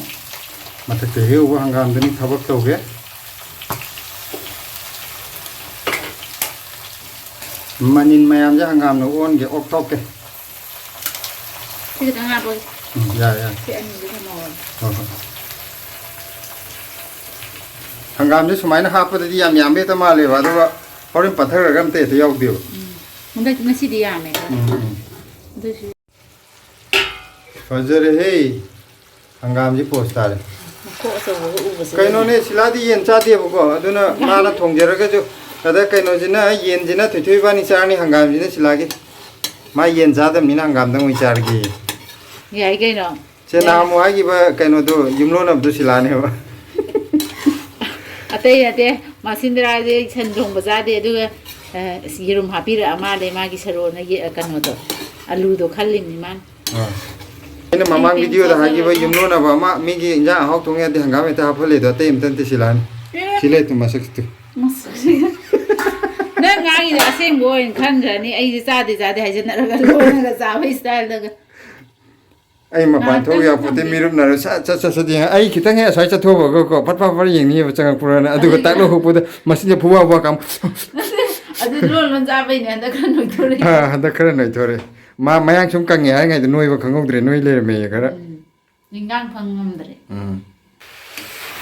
ꯃꯊꯛꯇ ꯍꯦꯛꯎꯕ ꯍꯪꯒꯥꯝꯗꯨꯅꯤ ꯊꯕꯛ ꯇꯧꯒꯦ꯫ ꯃꯅꯤꯟ ꯃꯌꯥꯝꯁꯦ ꯍꯪꯒꯥꯝꯅ ꯑꯣꯟꯒꯦ, ꯑꯣꯛꯊꯣꯛꯀꯦ꯫ ꯁꯤ ꯈꯤꯇꯪ ꯍꯥꯞꯄꯒꯦ꯫ ꯎꯝ, ꯌꯥꯔꯦ, ꯌꯥꯔꯦ꯫ ꯁꯤ ꯑꯅꯤꯁꯦ ꯊꯝꯍꯧꯔꯒꯦ꯫ ꯍꯣꯏ, ꯍꯣꯏ꯫ ꯍꯪꯒꯥꯝꯁꯦ ꯁꯨꯃꯥꯏꯅ ꯍꯥꯞꯄꯗꯗꯤ ꯌꯥꯝ ꯌꯥꯝꯕ ꯍꯦꯛꯇ ꯃꯥꯜꯂꯦꯕ, ꯑꯗꯨꯒ ꯍꯣꯔꯦꯟ ꯄꯠꯊꯈ꯭ꯔꯒ ꯑꯝꯇ ꯍꯦꯛꯇ ꯌꯥꯎꯗꯦꯕ꯫ ꯎꯝ꯫ ꯍꯟꯗꯛ, ꯉꯁꯤꯗꯤ ꯌꯥꯝꯃꯦ ꯈꯔ꯫ ꯎꯝ, ꯎꯝ꯫ ꯑꯗꯨꯏꯁꯨ ꯐꯖꯔꯦꯍꯦ꯫ ꯍꯪꯒꯥꯝꯁꯤ ꯄꯣꯁ ꯇꯥꯔꯦ꯫ ꯃꯀꯣꯛ ꯑꯆꯧꯕꯒ ꯎꯕꯁꯦ꯫ ꯀꯩꯅꯣꯅꯦ, ꯁꯤꯂꯥꯗꯤ ꯌꯦꯟ ꯆꯥꯗꯦꯕꯀꯣ, ꯑꯗꯨꯅ ꯃꯥꯅ ꯊꯣꯡꯖꯔꯒꯁꯨ꯫ ꯑꯗ ꯀꯩꯅꯣꯁꯤꯅ, ꯌꯦꯟꯁꯤꯅ ꯊꯣꯏꯊꯣꯏ ꯏꯕꯥꯅꯤ ꯆꯥꯔꯅꯤ, ꯍꯪꯒꯥꯝꯁꯤꯅ ꯁꯤꯂꯥꯒꯤ꯫ ꯃꯥ ꯌꯦꯟ ꯆꯥꯗꯕꯅꯤꯅ ꯍꯪꯒꯥꯝꯗꯪ ꯑꯣꯏꯅ ꯆꯥꯔꯒꯦ꯫ ꯌꯥꯏ ꯀꯩꯅꯣ꯫ ꯁꯦ, ꯌꯥꯏ꯫ ꯅꯍꯥꯟꯃꯨꯛ ꯍꯥꯏꯈꯤꯕ ꯀꯩꯅꯣꯗꯣ, ꯌꯨꯝꯂꯣꯟꯅꯕꯗꯣ ꯁꯤꯂꯥꯅꯦꯕ꯫ ꯑꯇꯩ ꯅꯠꯇꯦ, ꯃꯥꯁꯤꯟꯗ꯭ꯔꯥꯁꯦ ꯁꯟ ꯊꯣꯡꯕ ꯆꯥꯗꯦ, ꯑꯗꯨꯒ, ꯑ, ꯌꯦꯔꯨꯝ ꯍꯥꯞꯄꯤꯔꯛꯑ ꯃꯥꯜꯂꯦ, ꯃꯥꯒꯤ ꯁꯔꯣꯅ ꯌꯦ-, ꯀꯩꯅꯣꯗꯣ, ꯑꯂꯨꯗꯣ ꯈꯜꯂꯤꯕꯅꯤ ꯃꯥꯅ꯫ ꯑꯥ꯫ ꯑꯩꯅ ꯃꯃꯥꯡ ꯑꯩꯗꯤ ꯚꯤꯗꯤꯑꯣꯗ ꯍꯥꯏꯈꯤꯕ ꯆꯥꯖꯔꯣꯏ꯫ ꯌꯨꯝꯂꯣꯟꯅꯕ ꯑꯃ ꯃꯤꯒꯤ ꯏꯟꯖꯥꯡ ꯑꯍꯥꯎ ꯊꯣꯡ ꯌꯥꯗꯦ, ꯍꯪꯒꯥꯝ ꯍꯦꯛꯇ ꯍꯥꯞꯍꯜꯂꯦꯗꯣ, ꯑꯇꯩ ꯑꯝꯇ ꯅꯠꯇꯦ ꯁꯤꯂꯥꯅꯤ꯫ ꯑꯦ꯫ ꯁꯤ ꯂꯩ ꯇꯨ ꯃꯁꯛꯇꯨ꯫ ꯃꯁꯛꯁꯤꯒ꯫ ꯅꯪ ꯉꯥꯡꯉꯤꯗꯣ ꯑꯁꯦꯡꯕ ꯑꯣꯏꯅ ꯈꯟꯈ꯭ꯔꯅꯤ, ꯑꯩꯁꯦ ꯆꯥꯗꯦ ꯆꯥꯗꯦ ꯍꯥꯏꯖꯟꯅꯔꯒ ꯂꯣꯏꯅꯒ ꯆꯥꯕꯩ ꯏꯁꯇꯥꯏꯜꯗꯒ꯫ ꯑꯩ ꯃꯄꯥꯟ ꯊꯣꯛ ꯉꯥꯏꯍꯥꯛꯇꯪ ꯌꯥꯄꯣꯠꯇꯦ, ꯊꯝꯕꯤ꯫ ꯃꯤꯔꯨꯞꯅꯔ ꯁꯠ ꯁꯠ ꯁꯠ ꯁꯠ ꯌꯦꯡꯉ-, ꯑꯩ ꯈꯤꯇꯪ ꯍꯦꯛ ꯑꯁ꯭ꯋꯥꯏ ꯆꯠꯊꯣꯛꯑꯒꯀꯣ, ꯐꯠ ꯐꯠ ꯐꯠ ꯌꯦꯡꯅꯤꯕ ꯆꯪꯉꯛꯄ꯭ꯔꯥꯅ, ꯑꯗꯨꯒ ꯑꯗꯨꯏꯗꯤ ꯇꯥꯛ ꯂꯧꯍꯧꯕꯗ ꯃꯁꯤꯗ ꯐꯨꯕꯥ ꯐꯨꯕꯥ ꯀꯥꯝ-, ꯑꯗꯨ ꯂꯣꯟ ꯂꯣꯟ ꯆꯥꯕꯩꯅꯦ ꯍꯟꯗꯛ ꯈꯔ ꯅꯣꯏꯊꯣꯔꯛꯏ꯫ ꯑꯥ, ꯍꯟꯗꯛ ꯈꯔ ꯅꯣꯏꯊꯣꯔꯛꯑꯦ꯫ ꯃꯥ ꯃꯌꯥꯡ ꯁꯨꯝ ꯀꯪꯉꯦ ꯍꯥꯏꯔꯤꯉꯩꯗ ꯅꯣꯏꯕ ꯈꯪꯍꯧꯗ꯭ꯔꯦ, ꯅꯣꯏ ꯂꯩꯔꯝꯃꯦꯌꯦ ꯈꯔ꯫ ꯎꯝ꯫ ꯅꯤꯡꯒꯥꯡ ꯐꯪ ꯉꯝꯗ꯭ꯔꯦ꯫ ꯎꯝ꯫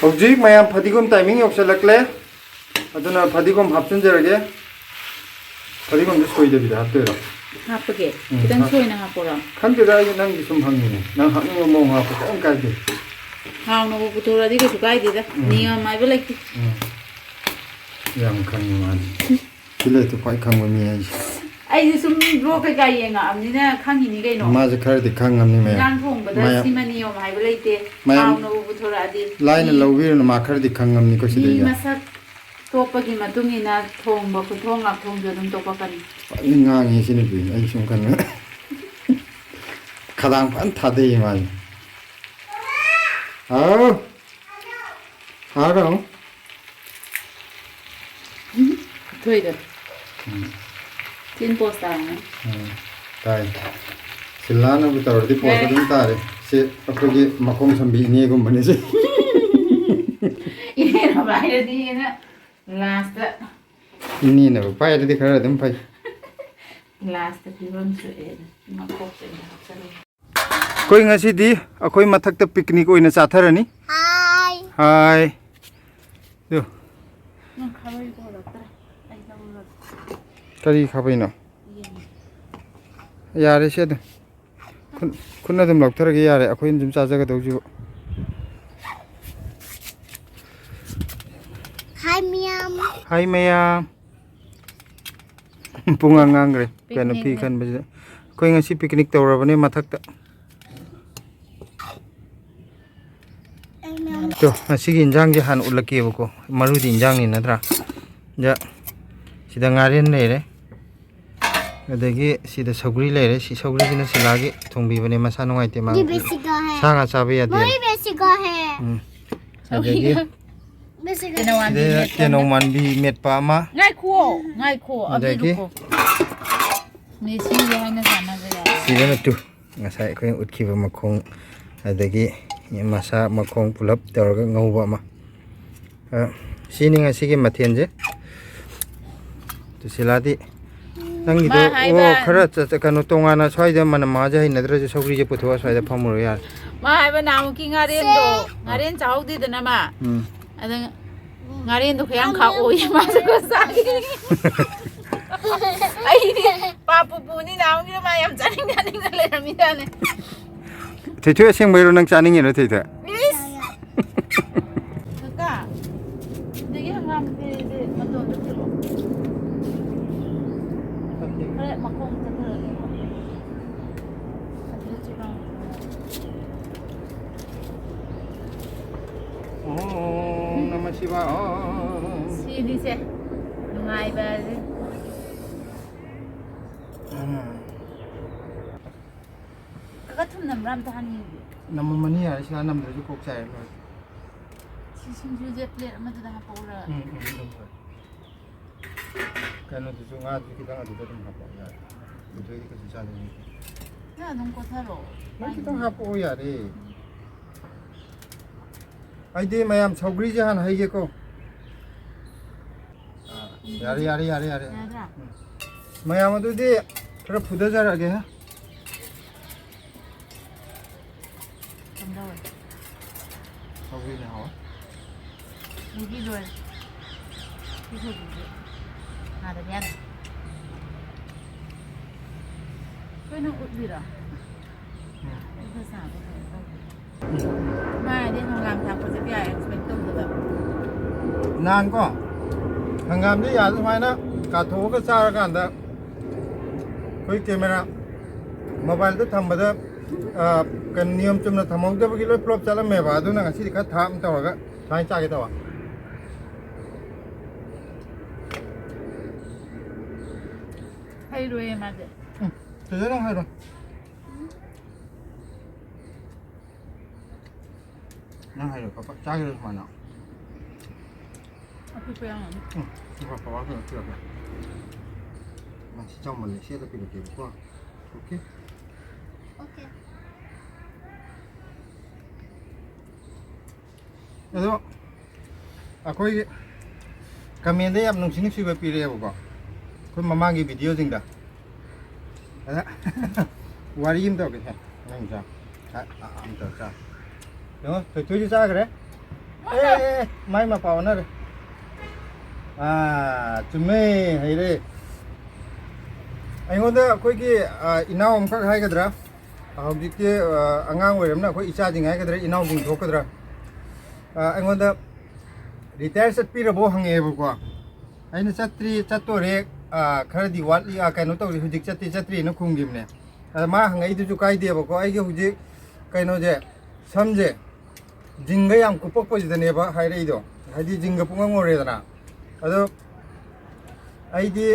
ꯍꯧꯖꯤꯛ ꯃꯌꯥꯝ ꯐꯗꯤꯒꯣꯝ ꯇꯥꯏꯃꯤꯡ ꯌꯧꯁꯜꯂꯛꯂꯦ, ꯑꯗꯨꯅ ꯐꯗꯤꯒꯣꯝ ꯍꯥꯞꯆꯤꯟꯖꯔꯒꯦ꯫ ꯐꯗꯤꯒꯣꯝꯁꯦ ꯁꯣꯏꯗꯕꯤꯗ ꯍꯥꯞꯇꯣꯏꯔꯣ? ꯍꯥꯞꯄꯒꯦ꯫ ꯎꯝ, ꯈꯤꯇꯪ ꯍꯥꯞ-, ꯁꯣꯏꯅ ꯍꯥꯞꯄꯣꯔꯣ? ꯈꯪꯗꯦꯗ, ꯑꯩꯁꯨ ꯅꯪꯒꯤ ꯁꯨꯝ ꯍꯪꯉꯤꯅꯦ꯫ ꯅꯪ ꯍꯥꯞꯅꯤꯡꯕ ꯃꯑꯣꯡ ꯍꯥꯞꯄꯣ, ꯀꯩꯝ ꯀꯥꯏꯗꯦ꯫ ꯍꯥꯎꯅꯕꯨ ꯄꯨꯊꯣꯔꯛꯑꯗꯤ ꯀꯩꯁꯨ ꯀꯥꯏꯗꯦꯗ꯫ ꯎꯝ꯫ ꯅꯤꯌꯣꯝ ꯍꯥꯏꯕ ꯂꯩꯇꯦ꯫ ꯎꯝ꯫ ꯌꯥꯝ ꯈꯪꯉꯤ ꯃꯥꯗꯤ꯫ ꯁꯤ ꯂꯩꯇꯨ ꯈ꯭ꯋꯥꯏ ꯈꯪꯕ ꯃꯤ ꯍꯥꯏꯁꯦ꯫ ꯑꯩꯁꯦ ꯁꯨꯝ ꯕ꯭ꯂꯣꯛ ꯀꯩꯀꯥ ꯌꯦꯡꯉꯛꯑꯕꯅꯤꯅ ꯈꯪꯉꯤꯅꯤ ꯀꯩꯅꯣ꯫ ꯃꯥꯁꯦ ꯈꯔꯗꯤ ꯈꯪꯉꯝꯅꯤ ꯃꯌꯥꯝ꯫ ꯏꯟꯖꯥꯡ ꯊꯣꯡꯕꯗ ꯃꯌꯥꯝ-, ꯁꯤꯃ ꯅꯤꯌꯣꯝ ꯍꯥꯏꯕ ꯂꯩꯇꯦ꯫ ꯃꯌꯥꯝ-, ꯍꯥꯎꯅꯕꯨ ꯄꯨꯊꯣꯔꯛꯑꯗꯤ ꯂꯥꯏꯅ ꯃꯤ ꯂꯧꯕꯤꯔꯨꯅꯨ, ꯃꯥ ꯈꯔꯗꯤ ꯈꯪꯉꯝꯅꯤꯀꯣ ꯃꯤ ꯁꯤꯗꯩꯗ꯫ ꯃꯁꯛ ꯇꯣꯞꯄꯒꯤ ꯃꯇꯨꯡ ꯏꯟꯅ ꯊꯣꯡꯕ ꯈꯨꯊꯣꯡ ꯂꯥꯛꯊꯣꯡꯁꯨ ꯑꯗꯨꯝ ꯇꯣꯞꯄꯛꯀꯅꯤ꯫ ꯐꯖꯅ ꯉꯥꯡꯉꯤ ꯁꯤ ꯅꯨꯄꯤ, ꯑꯩ ꯁꯨꯝ ꯈꯟꯕꯗ꯫ ꯈꯗꯥꯡ ꯐꯖꯅ ꯊꯥꯗꯩꯌꯦ ꯃꯥꯁꯦ꯫ ꯍꯥꯎ꯫ ꯍꯥꯎ꯫ ꯊꯣꯏꯗꯣ꯫ ꯎꯝ꯫ ꯊꯤꯟ ꯄꯣꯁ ꯇꯥꯔꯝꯒꯅꯤ꯫ ꯎꯝ꯫ ꯇꯥꯏ꯫ ꯁꯤꯂꯥꯅꯕꯨ ꯇꯧꯔꯗꯤ ꯄꯣꯁ ꯌꯥꯔꯦ꯫ ꯑꯗꯨꯝ ꯇꯥꯔꯦ꯫ ꯁꯤ ꯑꯩꯈꯣꯏꯒꯤ ꯃꯈꯣꯡ ꯁꯝꯕꯤ ꯏꯅꯦꯒꯨꯝꯕꯅꯤ ꯁꯤ꯫ ꯄꯥꯏꯔꯗꯤꯅ ꯂꯥꯁꯇ꯫ ꯏꯅꯦꯅꯕꯨ ꯄꯥꯏꯔꯗꯤ ꯈꯔ ꯑꯗꯨꯝ ꯐꯩ꯫ ꯂꯥꯁꯇ ꯐꯤꯕꯝ ꯁꯣꯛꯑꯦꯅ ꯃꯀꯣꯛꯇ ꯑꯣꯏꯅ ꯍꯥꯞꯆꯜꯂꯦ꯫ ꯑꯩꯈꯣꯏ ꯉꯁꯤꯗꯤ ꯑꯩꯈꯣꯏ ꯃꯊꯛꯇ ꯄꯤꯛꯅꯤꯛ ꯑꯣꯏꯅ ꯆꯥꯊꯔꯅꯤ꯫ ꯍꯥꯏ꯫ ꯍꯥꯏ꯫ ꯑꯗꯨ꯫ ꯅꯪ ꯈꯥꯕꯩ ꯄꯨꯔꯛꯇ꯭ꯔꯦ꯫ ꯑꯩ ꯂꯧꯔꯒꯦ꯫ ꯀꯔꯤ ꯈꯥꯕꯩꯅꯣ? ꯌꯦꯡꯒꯦ꯫ ꯌꯥꯔꯦ ꯁꯦ ꯑꯗꯨꯝ꯫ ꯈꯨꯠ-, ꯈꯨꯠꯅ ꯑꯗꯨꯝ ꯂꯧꯊꯔꯒꯦ ꯌꯥꯔꯦ, ꯑꯩꯈꯣꯏꯅ ꯑꯗꯨꯝ ꯆꯥꯖꯒꯗꯧꯁꯤꯕꯨ꯫ ꯍꯥꯏ ꯃꯌꯥꯝ꯫ ꯍꯥꯏ ꯃꯌꯥꯝ꯫ ꯄꯨꯡꯉꯥꯡ ꯉꯥꯡꯈ꯭ꯔꯦ꯫ ꯀꯩꯅꯣ ꯐꯤ ꯄꯤꯛꯅꯤꯛꯅꯦ꯫ ꯈꯟꯕꯁꯤꯗ꯫ ꯑꯩꯈꯣꯏ ꯉꯁꯤ ꯄꯤꯛꯅꯤꯛ ꯇꯧꯔꯕꯅꯦ ꯃꯊꯛꯇ꯫ ꯇꯣ, ꯉꯁꯤꯒꯤ ꯏꯟꯖꯥꯡꯁꯦ ꯍꯥꯟꯅ ꯎꯠꯂꯛꯀꯦꯕꯀꯣ꯫ ꯃꯔꯨꯗꯤ ꯏꯟꯖꯥꯡꯅꯤ ꯅꯠꯇ꯭ꯔꯥ? ꯗ, ꯁꯤꯗ ꯉꯥꯔꯦꯟ ꯂꯩꯔꯦ꯫ ꯑꯗꯒꯤ ꯁꯤꯗ ꯁꯧꯒ꯭ꯔꯤ ꯂꯩꯔꯦ꯫ ꯁꯤ ꯁꯧꯒ꯭ꯔꯤꯁꯤꯅ ꯁꯤꯂꯥꯒꯤ ꯊꯣꯡꯕꯤꯕꯅꯦ꯫ ꯃꯁꯥ ꯅꯨꯡꯉꯥꯏꯇꯦ ꯃꯥ꯫ ꯁꯥ ꯉꯥ ꯆꯥꯕ ꯌꯥꯗꯦ꯫ ꯎꯝ꯫ ꯑꯗꯒꯤ ꯁꯤꯗ ꯇꯦꯅꯧ ꯃꯥꯟꯕꯤ ꯃꯦꯠꯄ ꯑꯃ꯫ ꯉꯥꯏꯈꯣ, ꯉꯥꯏꯈꯣ, ꯑꯗꯒꯤ ꯃꯦꯁꯤꯒꯤ ꯍꯥꯏꯅ ꯁꯥꯟꯅꯕ ꯌꯥꯏ꯫ ꯁꯤꯗꯅ ꯇꯨ꯫ ꯉꯁꯥꯏ ꯑꯩꯈꯣꯏꯅ ꯎꯠꯈꯤꯕ ꯃꯈꯣꯡ, ꯑꯗꯒꯤ ꯃꯁꯥ ꯃꯈꯣꯡ ꯄꯨꯂꯞ ꯇꯧꯔꯒ ꯉꯧꯕ ꯑꯃ꯫ ꯑ, ꯁꯤꯅꯤ ꯉꯁꯤꯒꯤ ꯃꯊꯦꯜꯁꯦ꯫ ꯁꯨꯁꯤꯂꯥꯗꯤ ꯅꯪꯒꯤꯗꯣ, ꯃꯥ ꯍꯥꯏꯕ ꯑꯣ, ꯈꯔ ꯆ-, ꯆ-, ꯀꯩꯅꯣ, ꯇꯣꯉꯥꯟꯅ ꯁ꯭ꯋꯥꯏꯗ ꯃꯅꯝ ꯃꯍꯥꯁꯦ ꯍꯩꯅꯗ꯭ꯔꯁꯨ ꯁꯧꯒ꯭ꯔꯤꯁꯦ ꯄꯨꯊꯣꯛꯑ ꯁ꯭ꯋꯥꯏꯗ ꯐꯝꯃꯨꯔꯣ ꯌꯥꯔꯦ꯫ ꯃꯥ ꯍꯥꯏꯕ ꯅꯍꯥꯟꯃꯨꯛꯀꯤ ꯉꯥꯔꯦꯟꯗꯣ, ꯉꯥꯔꯦꯟ ꯆꯥꯍꯧꯗꯦꯗꯅ ꯃꯥ꯫ ꯎꯝ꯫ ꯑꯗ ꯉꯥꯔꯦꯟꯗꯣ ꯈꯌꯥꯝ ꯈꯥꯛꯑꯣꯌꯦ, ꯃꯥꯁꯨ ꯈꯔ ꯆꯥꯒꯦ꯫ ꯑꯩꯗꯤ ꯄꯥꯞ ꯄꯨꯄꯨꯅꯤ ꯅꯍꯥꯟꯃꯨꯛꯀꯤꯗꯣ ꯃꯥ ꯌꯥꯝ ꯆꯥꯅꯤꯡ ꯆꯥꯅꯤꯡꯅ ꯂꯩꯔꯝꯃꯤꯖꯥꯠꯅꯦ꯫ ꯊꯣꯏꯊꯣꯏ, ꯑꯁꯦꯡꯕꯩꯔꯣ ꯅꯪ ꯆꯥꯅꯤꯡꯉꯤꯔꯣ, ꯊꯣꯏꯊꯣꯏ? ꯏꯁ! ꯀꯀꯥ, ꯁꯤꯗꯒꯤ ꯍꯪꯒꯥꯝ ꯄꯦꯔꯦꯁꯦ ꯃꯇꯣꯟꯗ ꯊꯤꯜꯂꯣ꯫ ꯈꯔ ꯃꯈꯣꯡ ꯆꯠꯊꯔꯒꯦꯀꯣ꯫ ꯑꯗꯨꯗ ꯆꯤꯛꯂꯥꯎ꯫ ꯁꯤꯅꯤꯁꯦ ꯅꯨꯡꯉꯥꯏꯕꯁꯦ꯫ ꯀꯀꯥ, ꯊꯨꯝ ꯅꯝꯕ꯭ꯔꯥ ꯑꯝꯇ ꯍꯥꯟ ꯌꯦꯡꯒꯦ꯫ ꯅꯝꯃꯝꯃꯅꯤ, ꯌꯥꯔꯦ, ꯁꯤꯗ ꯅꯝꯗ꯭ꯔꯁꯨ ꯀꯣꯛ ꯆꯥꯏꯔꯦ, ꯂꯣꯏꯔꯦ꯫ ꯁꯤ ꯁꯤꯡꯖꯨꯁꯦ ꯄ꯭ꯂꯦꯠ ꯑꯃꯗꯨꯗ ꯍꯥꯞꯄꯛꯎꯔ? ꯎꯝ, ꯎꯝ, ꯑꯗꯨꯝ ꯐꯔꯦ꯫ ꯀꯩꯅꯣꯗꯨꯁꯨ, ꯉꯥꯗꯨꯁꯨ ꯈꯤꯇꯪ ꯑꯗꯨꯗ ꯑꯗꯨꯝ ꯍꯥꯞꯄꯛꯑꯣ, ꯌꯥꯔꯦ꯫ ꯄꯨꯊꯣꯛꯏꯗꯤ ꯀꯩꯁꯨ ꯆꯥꯅꯤꯡꯉꯣꯏ꯫ ꯅꯪ ꯑꯗꯨꯝ ꯀꯣꯠꯊꯔꯛꯑꯣ꯫ ꯅꯪ ꯈꯤꯇꯪ ꯍꯥꯞꯄꯛꯑꯣ, ꯌꯥꯔꯦ꯫ ꯑꯩꯗꯤ ꯃꯌꯥꯝ ꯁꯧꯒ꯭ꯔꯤꯁꯦ ꯍꯥꯟꯅ ꯍꯩꯒꯦꯀꯣ꯫ ꯑꯥ, ꯌꯥꯔꯦ, ꯌꯥꯔꯦ, ꯌꯥꯔꯦ, ꯌꯥꯔꯦ꯫ ꯌꯥꯔꯗ꯭ꯔꯥ? ꯎꯝ꯫ ꯃꯌꯥꯝ ꯑꯗꯨꯗꯤ ꯈꯔ ꯐꯨꯊꯖꯔꯛꯑꯒꯦ, ꯍꯥ? ꯀꯝꯗꯧꯔꯦ? ꯁꯧꯒ꯭ꯔꯤꯅ ꯍꯥꯎꯋꯦ꯫ ꯃꯦꯒꯤ ꯂꯣꯏꯔꯦ꯫ ꯁꯤ ꯁꯧꯒ꯭ꯔꯤꯁꯦ ꯊꯥꯗꯕ ꯌꯥꯗꯦ꯫ ꯑꯩꯈꯣꯏꯅ ꯎꯠꯂꯤꯔꯣ? ꯎꯝ꯫ ꯑꯩ ꯈꯔ ꯆꯥꯕ ꯀꯩꯅꯣ ꯇꯧꯗꯦ꯫ ꯎꯝ꯫ ꯃꯥꯗꯤ ꯍꯪꯒꯥꯝ ꯊꯥꯛꯄꯁꯦ ꯀꯌꯥ expect ꯇꯧꯗꯕ꯫ ꯅꯍꯥꯟꯀꯣ, ꯍꯪꯒꯥꯝꯁꯦ ꯌꯥꯗ ꯁꯨꯃꯥꯏꯅ ꯀꯥꯊꯣꯛꯑꯒ ꯆꯥꯔꯀꯥꯟꯗ ꯑꯩꯈꯣꯏ camera, mobileꯗ ꯊꯝꯕꯗ, ꯑ, ꯀꯩꯅꯣ, ꯅꯤꯌꯣꯝ ꯆꯨꯝꯅ ꯊꯝꯍꯧꯗꯕꯒꯤ ꯂꯣꯏ flop ꯆꯠꯂꯝꯃꯦꯕ꯫ ꯑꯗꯨꯅ ꯉꯁꯤꯗꯤ ꯈꯔ ꯊꯥꯞꯅ ꯇꯧꯔꯒ ꯁꯨꯃꯥꯏꯅ ꯆꯥꯒꯦ ꯇꯧꯕ꯫ ꯍꯩꯔꯣꯏꯌꯦ ꯃꯥꯗꯤ꯫ ꯎꯝ, ꯆꯦꯆꯦ ꯅꯪ ꯍꯩꯔꯣ꯫ ꯅꯪ ꯍꯩꯔꯣ, ꯄꯞ ꯄꯞ ꯆꯥꯈꯤꯔꯣ ꯁꯨꯃꯥꯏꯅ꯫ ꯑꯄꯤꯛꯄ ꯌꯥꯎꯔꯝꯒꯅꯤ꯫ ꯎꯝ, ꯄꯞ ꯄꯞ ꯄꯤꯔꯛꯀꯦ꯫ ꯃꯁꯤ ꯆꯥꯎꯃꯜꯂꯦ, ꯁꯤ ꯑꯗ ꯄꯤꯔꯛꯀꯦꯕꯀꯣ꯫ OK? OK꯫ ꯑꯗꯣ ꯑꯩꯈꯣꯏꯒꯤ commentꯗ ꯌꯥꯝ ꯅꯨꯡꯁꯤ ꯅꯨꯡꯁꯤꯕ ꯄꯤꯔꯛꯑꯦꯕꯀꯣ, ꯑꯩꯈꯣꯏ ꯃꯃꯥꯡꯒꯤ videoꯁꯤꯡꯗ꯫ ꯑꯗ ꯋꯥꯔꯤ ꯑꯃ ꯇꯧꯔꯛꯀꯦꯁꯦ, ꯅꯪ ꯆꯥ꯫ ꯑ, ꯑ, ꯑꯃ ꯇꯧꯔ ꯆꯥ꯫ ꯌꯦꯡꯉꯣ, ꯊꯣꯏꯊꯣꯏꯁꯨ ꯆꯥꯈ꯭ꯔꯦ꯫ ꯑꯦ, ꯑꯦ, ꯑꯦ, ꯃꯥꯏ ꯃꯄꯥ ꯑꯣꯟꯅꯔꯦ꯫ ꯑꯥ, ꯆꯨꯝꯃꯦ, ꯍꯩꯔꯦ꯫ ꯑꯩꯉꯣꯟꯗ ꯑꯩꯈꯣꯏꯒꯤ, ꯑ, ꯏꯅꯥꯎ ꯑꯃꯈꯛ ꯍꯥꯏꯒꯗ꯭ꯔꯥ? ꯍꯧꯖꯤꯛꯇꯤ, ꯑ, ꯑꯉꯥꯡ ꯑꯣꯏꯔꯕꯅꯤꯅ ꯑꯩꯈꯣꯏ ꯏꯆꯥꯁꯤꯡ ꯍꯥꯏꯒꯗ꯭ꯔꯥ, ꯏꯅꯥꯎꯁꯤꯡ ꯊꯣꯛꯀꯗ꯭ꯔꯥ? ꯑ, ꯑꯩꯉꯣꯟꯗ "Retire ꯆꯠꯄꯤꯔꯕꯣ?" ꯍꯪꯉꯛꯑꯦꯕꯀꯣ꯫ ꯑꯩꯅ "ꯆꯠꯇ꯭ꯔꯤ, ꯆꯠꯇꯣꯔꯦ, ꯑ, ꯈꯔꯗꯤ ꯋꯥꯠꯂꯤ, ꯑ, ꯀꯩꯅꯣ ꯇꯧꯔꯤ, ꯍꯧꯖꯤꯛ ꯆꯠꯇꯦ, ꯆꯠꯇ꯭ꯔꯤꯅ" ꯈꯨꯝꯈꯤꯕꯅꯦ꯫ ꯑꯗ ꯃꯥ ꯍꯪꯉꯛꯏꯗꯨꯁꯨ ꯀꯥꯏꯗꯦꯕꯀꯣ꯫ ꯑꯩꯒꯤ ꯍꯧꯖꯤꯛ ꯀꯩꯅꯣꯁꯦ, ꯁꯝꯁꯦ ꯖꯤꯡꯒ ꯌꯥꯝ ꯀꯨꯞꯄꯛꯄꯁꯤꯗꯅꯦꯕ ꯍꯥꯏꯔꯛꯏꯗꯣ, ꯍꯥꯏꯗꯤ ꯖꯤꯡꯒ ꯄꯨꯡꯉ ꯉꯧꯔꯦꯗꯅ꯫ ꯑꯗꯣ ꯑꯩꯗꯤ,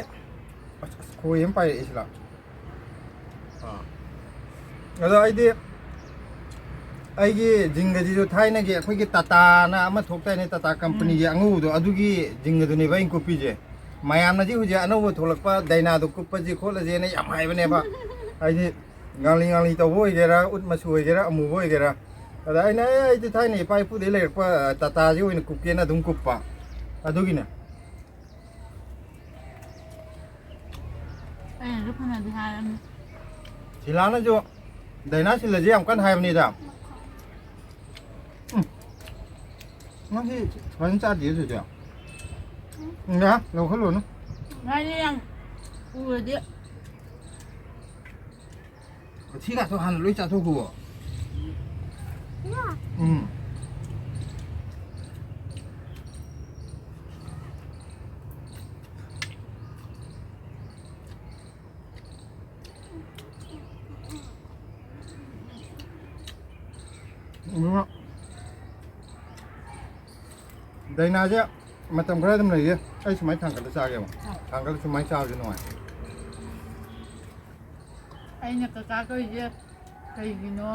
ꯑꯁ, ꯑꯁ, ꯈꯣꯏ ꯑꯃ ꯄꯥꯏꯔꯛꯏꯁꯤꯂ꯫ ꯑꯥ꯫ ꯑꯗꯣ ꯑꯩꯗꯤ, ꯑꯩꯒꯤ ꯖꯤꯡꯒꯁꯤꯁꯨ ꯊꯥꯏꯅꯒꯤ ꯑꯩꯈꯣꯏꯒꯤ ꯇꯥꯇꯥꯅ ꯑꯃ ꯊꯣꯛꯇꯥꯏꯅꯦ, ꯇꯥꯇꯥ ꯀꯝꯄꯅꯤꯒꯤ ꯎꯝ꯫ ꯑꯉꯧꯕꯗꯣ, ꯑꯗꯨꯒꯤ ꯖꯤꯡꯒꯗꯨꯅꯦꯕ ꯑꯩꯅ ꯀꯨꯞꯄꯤꯁꯦ꯫ ꯃꯌꯥꯝꯅꯗꯤ ꯍꯧꯖꯤꯛ ꯑꯅꯧꯕ ꯊꯣꯛꯂꯛꯄ ꯗꯥꯏꯅꯥꯗꯣ ꯀꯨꯞꯄꯁꯤ ꯈꯣꯠꯂꯁꯦꯅ ꯌꯥꯝ ꯍꯥꯏꯕꯅꯦꯕ꯫ ꯍꯥꯏꯗꯤ ꯉꯥꯡꯂꯤ ꯉꯥꯡꯂꯤ ꯇꯧꯕ ꯑꯣꯏꯒꯦꯔꯥ, ꯎꯠ ꯃꯆꯨ ꯑꯣꯏꯒꯦꯔꯥ, ꯑꯃꯨꯕ ꯑꯣꯏꯒꯦꯔꯥ, ꯑꯗ ꯑꯩꯅ, "ꯑꯦ, ꯑꯩꯗꯤ ꯊꯥꯏꯅ ꯏꯄꯥ ꯏꯄꯨꯗꯩ ꯂꯩꯔꯛꯄ, ꯑ, ꯇꯥꯇꯥꯁꯤ ꯑꯣꯏꯅ ꯀꯨꯞꯀꯦꯅ ꯑꯗꯨꯝ ꯀꯨꯞꯄ꯫ ꯑꯗꯨꯒꯤꯅꯦ꯫" ꯑꯩꯅꯁꯨ ꯐꯅꯗꯤ ꯍꯥꯏꯔꯝꯅꯤ꯫ ꯁꯤꯂꯥꯅꯁꯨ ꯗꯥꯏꯅꯥ ꯁꯤꯜꯂꯁꯦ ꯌꯥꯝ ꯀꯟꯅ ꯍꯥꯏꯕꯅꯤꯗ꯫ ꯎꯝ꯫ ꯅꯪꯗꯤ ꯐꯖꯅ ꯆꯥꯗꯦ ꯑꯗꯨꯗꯤ꯫ ꯎꯝ, ꯌꯥ, ꯂꯧꯈꯠꯂꯨꯅꯨ꯫ ꯃꯥꯗꯤ ꯌꯥꯝ ꯎꯔꯗꯤ꯫ ꯃꯊꯤꯒꯥꯗꯣ ꯍꯥꯟꯅ ꯂꯣꯏ ꯆꯥꯊꯣꯛꯈꯣ꯫ ꯎꯝ꯫ ꯏꯕꯨꯡꯉꯣ, ꯗꯥꯏꯅꯥꯁꯦ ꯃꯇꯝ ꯈꯔ ꯑꯗꯨꯝ ꯂꯩꯒꯦ꯫ ꯑꯩ ꯁꯨꯃꯥꯏꯅ ꯊꯥꯡꯒꯠꯂ ꯆꯥꯒꯦꯕ꯫ ꯑꯥ꯫ ꯊꯥꯡꯒꯠꯂ ꯁꯨꯃꯥꯏꯅ ꯆꯥꯕꯁꯦ ꯅꯨꯡꯉꯥꯏ꯫ ꯑꯩꯅ ꯀꯀꯥ ꯀꯧꯔꯤꯁꯦ ꯀꯩꯒꯤꯅꯣ?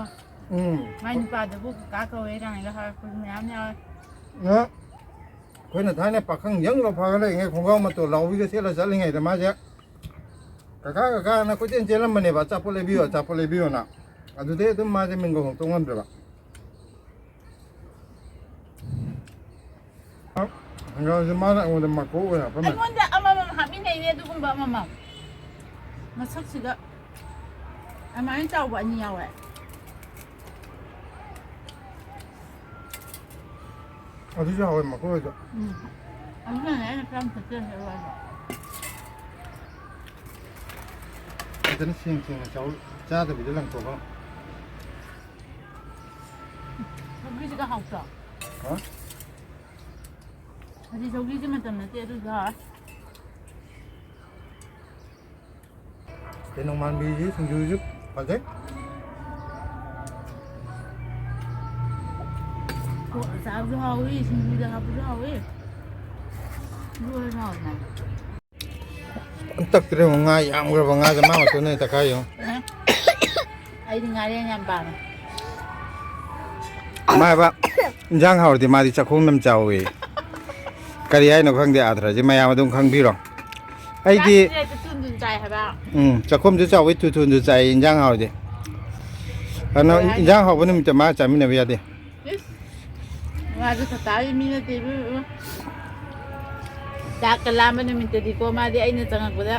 ꯎꯝ꯫ ꯃꯥꯏ ꯅꯨꯄꯥꯗꯨꯕꯨ ꯀꯀꯥ ꯀꯧꯋꯦ ꯀꯥꯏꯅꯒ ꯍꯥꯏꯔꯛꯄꯁꯨ ꯃꯌꯥꯝ ꯌꯥꯎꯋꯦ꯫ ꯑ, ꯑꯩꯈꯣꯏꯅ ꯊꯥꯏꯅ ꯄꯥꯈꯪ ꯌꯪ ꯂꯧ ꯐꯥꯒꯠꯂꯛꯏꯉꯩ ꯈꯣꯡꯒ꯭ꯔꯥꯎ ꯃꯇꯣꯟ ꯂꯥꯎꯕꯤꯒ ꯁꯦꯠꯂ ꯆꯠꯂꯤꯉꯩꯗ ꯃꯥꯁꯦ, "ꯀꯀꯥ, ꯀꯀꯥꯅ" ꯀꯣꯏꯆꯦꯟ ꯆꯦꯜꯂꯝꯕꯅꯦꯕ, "ꯑꯆꯥꯄꯣꯠ ꯂꯩꯕꯤꯌꯨ, ꯑꯆꯥꯄꯣꯠ ꯂꯩꯕꯤꯌꯨꯅ"꯫ ꯑꯗꯨꯗꯩ ꯑꯗꯨꯝ ꯃꯥꯁꯦ ꯃꯤꯡꯒꯧ ꯍꯣꯡꯗꯣꯛ ꯉꯝꯗ꯭ꯔꯕ꯫ ꯍꯪꯒꯥꯝꯁꯦ ꯃꯥꯅ ꯑꯩꯉꯣꯟꯗ ꯃꯀꯣꯛ ꯑꯣꯏꯅ ꯍꯥꯞꯄꯝꯃꯦ꯫ ꯑꯩꯉꯣꯟꯗ ꯑꯃꯃꯝ ꯍꯥꯞꯃꯤꯟꯅꯩꯅꯦ ꯑꯗꯨꯒꯨꯝꯕ ꯑꯃꯃꯝ꯫ ꯃꯁꯛꯁꯤꯒ ꯑꯗꯨꯃꯥꯏꯅ ꯆꯥꯎꯕ ꯑꯅꯤ ꯌꯥꯎꯋꯦ꯫ ꯑꯗꯨꯁꯨ ꯍꯥꯎꯋꯦ ꯃꯀꯣꯛ ꯑꯣꯏꯁꯨ꯫ ꯎꯝ꯫ ꯑꯗꯨꯅꯅꯦ ꯑꯩꯅ ꯈꯔ ꯌꯥꯝ ꯆꯠꯆꯔꯦ ꯍꯥꯏꯕ ꯋꯥꯗꯣ꯫ ꯐꯖꯅ ꯁꯦꯡ ꯁꯦꯡꯅ ꯆꯥꯎ-, ꯆꯥꯗꯕꯤꯗ ꯂꯪꯊꯣꯛꯈ꯭ꯔꯣ꯫ ꯁꯧꯒ꯭ꯔꯤꯁꯤꯒ ꯍꯥꯎꯇ꯭ꯔꯣ? ꯍꯥ? ꯍꯧꯖꯤꯛ ꯁꯧꯒ꯭ꯔꯤꯁꯦ ꯃꯇꯝ ꯅꯠꯇꯦ, ꯑꯗꯨꯁꯨ ꯍꯥꯎꯋꯦ꯫ ꯇꯦꯅꯧ ꯃꯥꯟꯕꯤꯁꯤ ꯁꯤꯡꯖꯨꯁꯨ ꯐꯖꯩ꯫ ꯀꯣꯠꯂ ꯆꯥꯕꯁꯨ ꯍꯥꯎꯋꯤ, ꯁꯤꯡꯖꯨꯗ ꯍꯥꯞꯄꯁꯨ ꯍꯥꯎꯋꯤ꯫ ꯂꯣꯏꯅ ꯍꯥꯎꯋꯤ ꯃꯥꯗꯤ꯫ ꯇꯛꯇ꯭ꯔꯦ ꯑꯃꯨꯛ ꯉꯥ ꯌꯥꯝꯈ꯭ꯔꯕ ꯉꯥꯁꯦ ꯃꯥ ꯃꯇꯣꯟꯗ ꯑꯣꯏꯅ ꯇꯛꯈꯥꯏ ꯌꯦꯡꯉꯨ꯫ ꯑꯦ? ꯑꯩꯗꯤ ꯉꯥꯔꯦꯟ ꯌꯥꯝ ꯄꯥꯝꯃꯦ꯫ ꯃꯥ ꯍꯥꯏꯕ, ꯏꯟꯖꯥꯡ ꯍꯥꯎꯔꯗꯤ ꯃꯥꯗꯤ ꯆꯥꯛꯈꯣꯝ ꯑꯗꯨꯝ ꯆꯥꯎꯋꯦ꯫ ꯀꯔꯤ ꯍꯥꯏꯅꯣ ꯈꯪꯗꯦ ꯑꯥꯊ꯭ꯔꯁꯦ, ꯃꯌꯥꯝ ꯑꯗꯨꯝ ꯈꯪꯕꯤꯔꯣ꯫ ꯑꯩꯗꯤ ꯆꯥꯛꯁꯦ ꯊꯨ ꯊꯨꯅ ꯆꯥꯏ ꯍꯥꯏꯕ꯫ ꯎꯝ, ꯆꯥꯛꯈꯣꯝꯁꯨ ꯆꯥꯎꯋꯤ, ꯊꯨ ꯊꯨꯅꯁꯨ ꯆꯥꯏ ꯏꯟꯖꯥꯡ ꯍꯥꯎꯔꯗꯤ꯫ ꯑꯗꯨꯅ ꯏꯟꯖꯥꯡ ꯍꯥꯎꯕ ꯅꯨꯃꯤꯠꯇ ꯃꯥ ꯆꯥꯃꯤꯟꯅꯕ ꯌꯥꯗꯦ꯫ ꯏꯁ, ꯃꯥꯁꯨ ꯊꯇꯥꯒꯤ ꯃꯤ ꯅꯠꯇꯦ ꯏꯕꯦꯝꯃ꯫ ꯆꯥꯛꯀ ꯂꯥꯝꯕ ꯅꯨꯃꯤꯠꯇꯗꯤꯀꯣ, ꯃꯥꯗꯤ ꯑꯩꯅ ꯆꯪꯉꯛꯄꯗ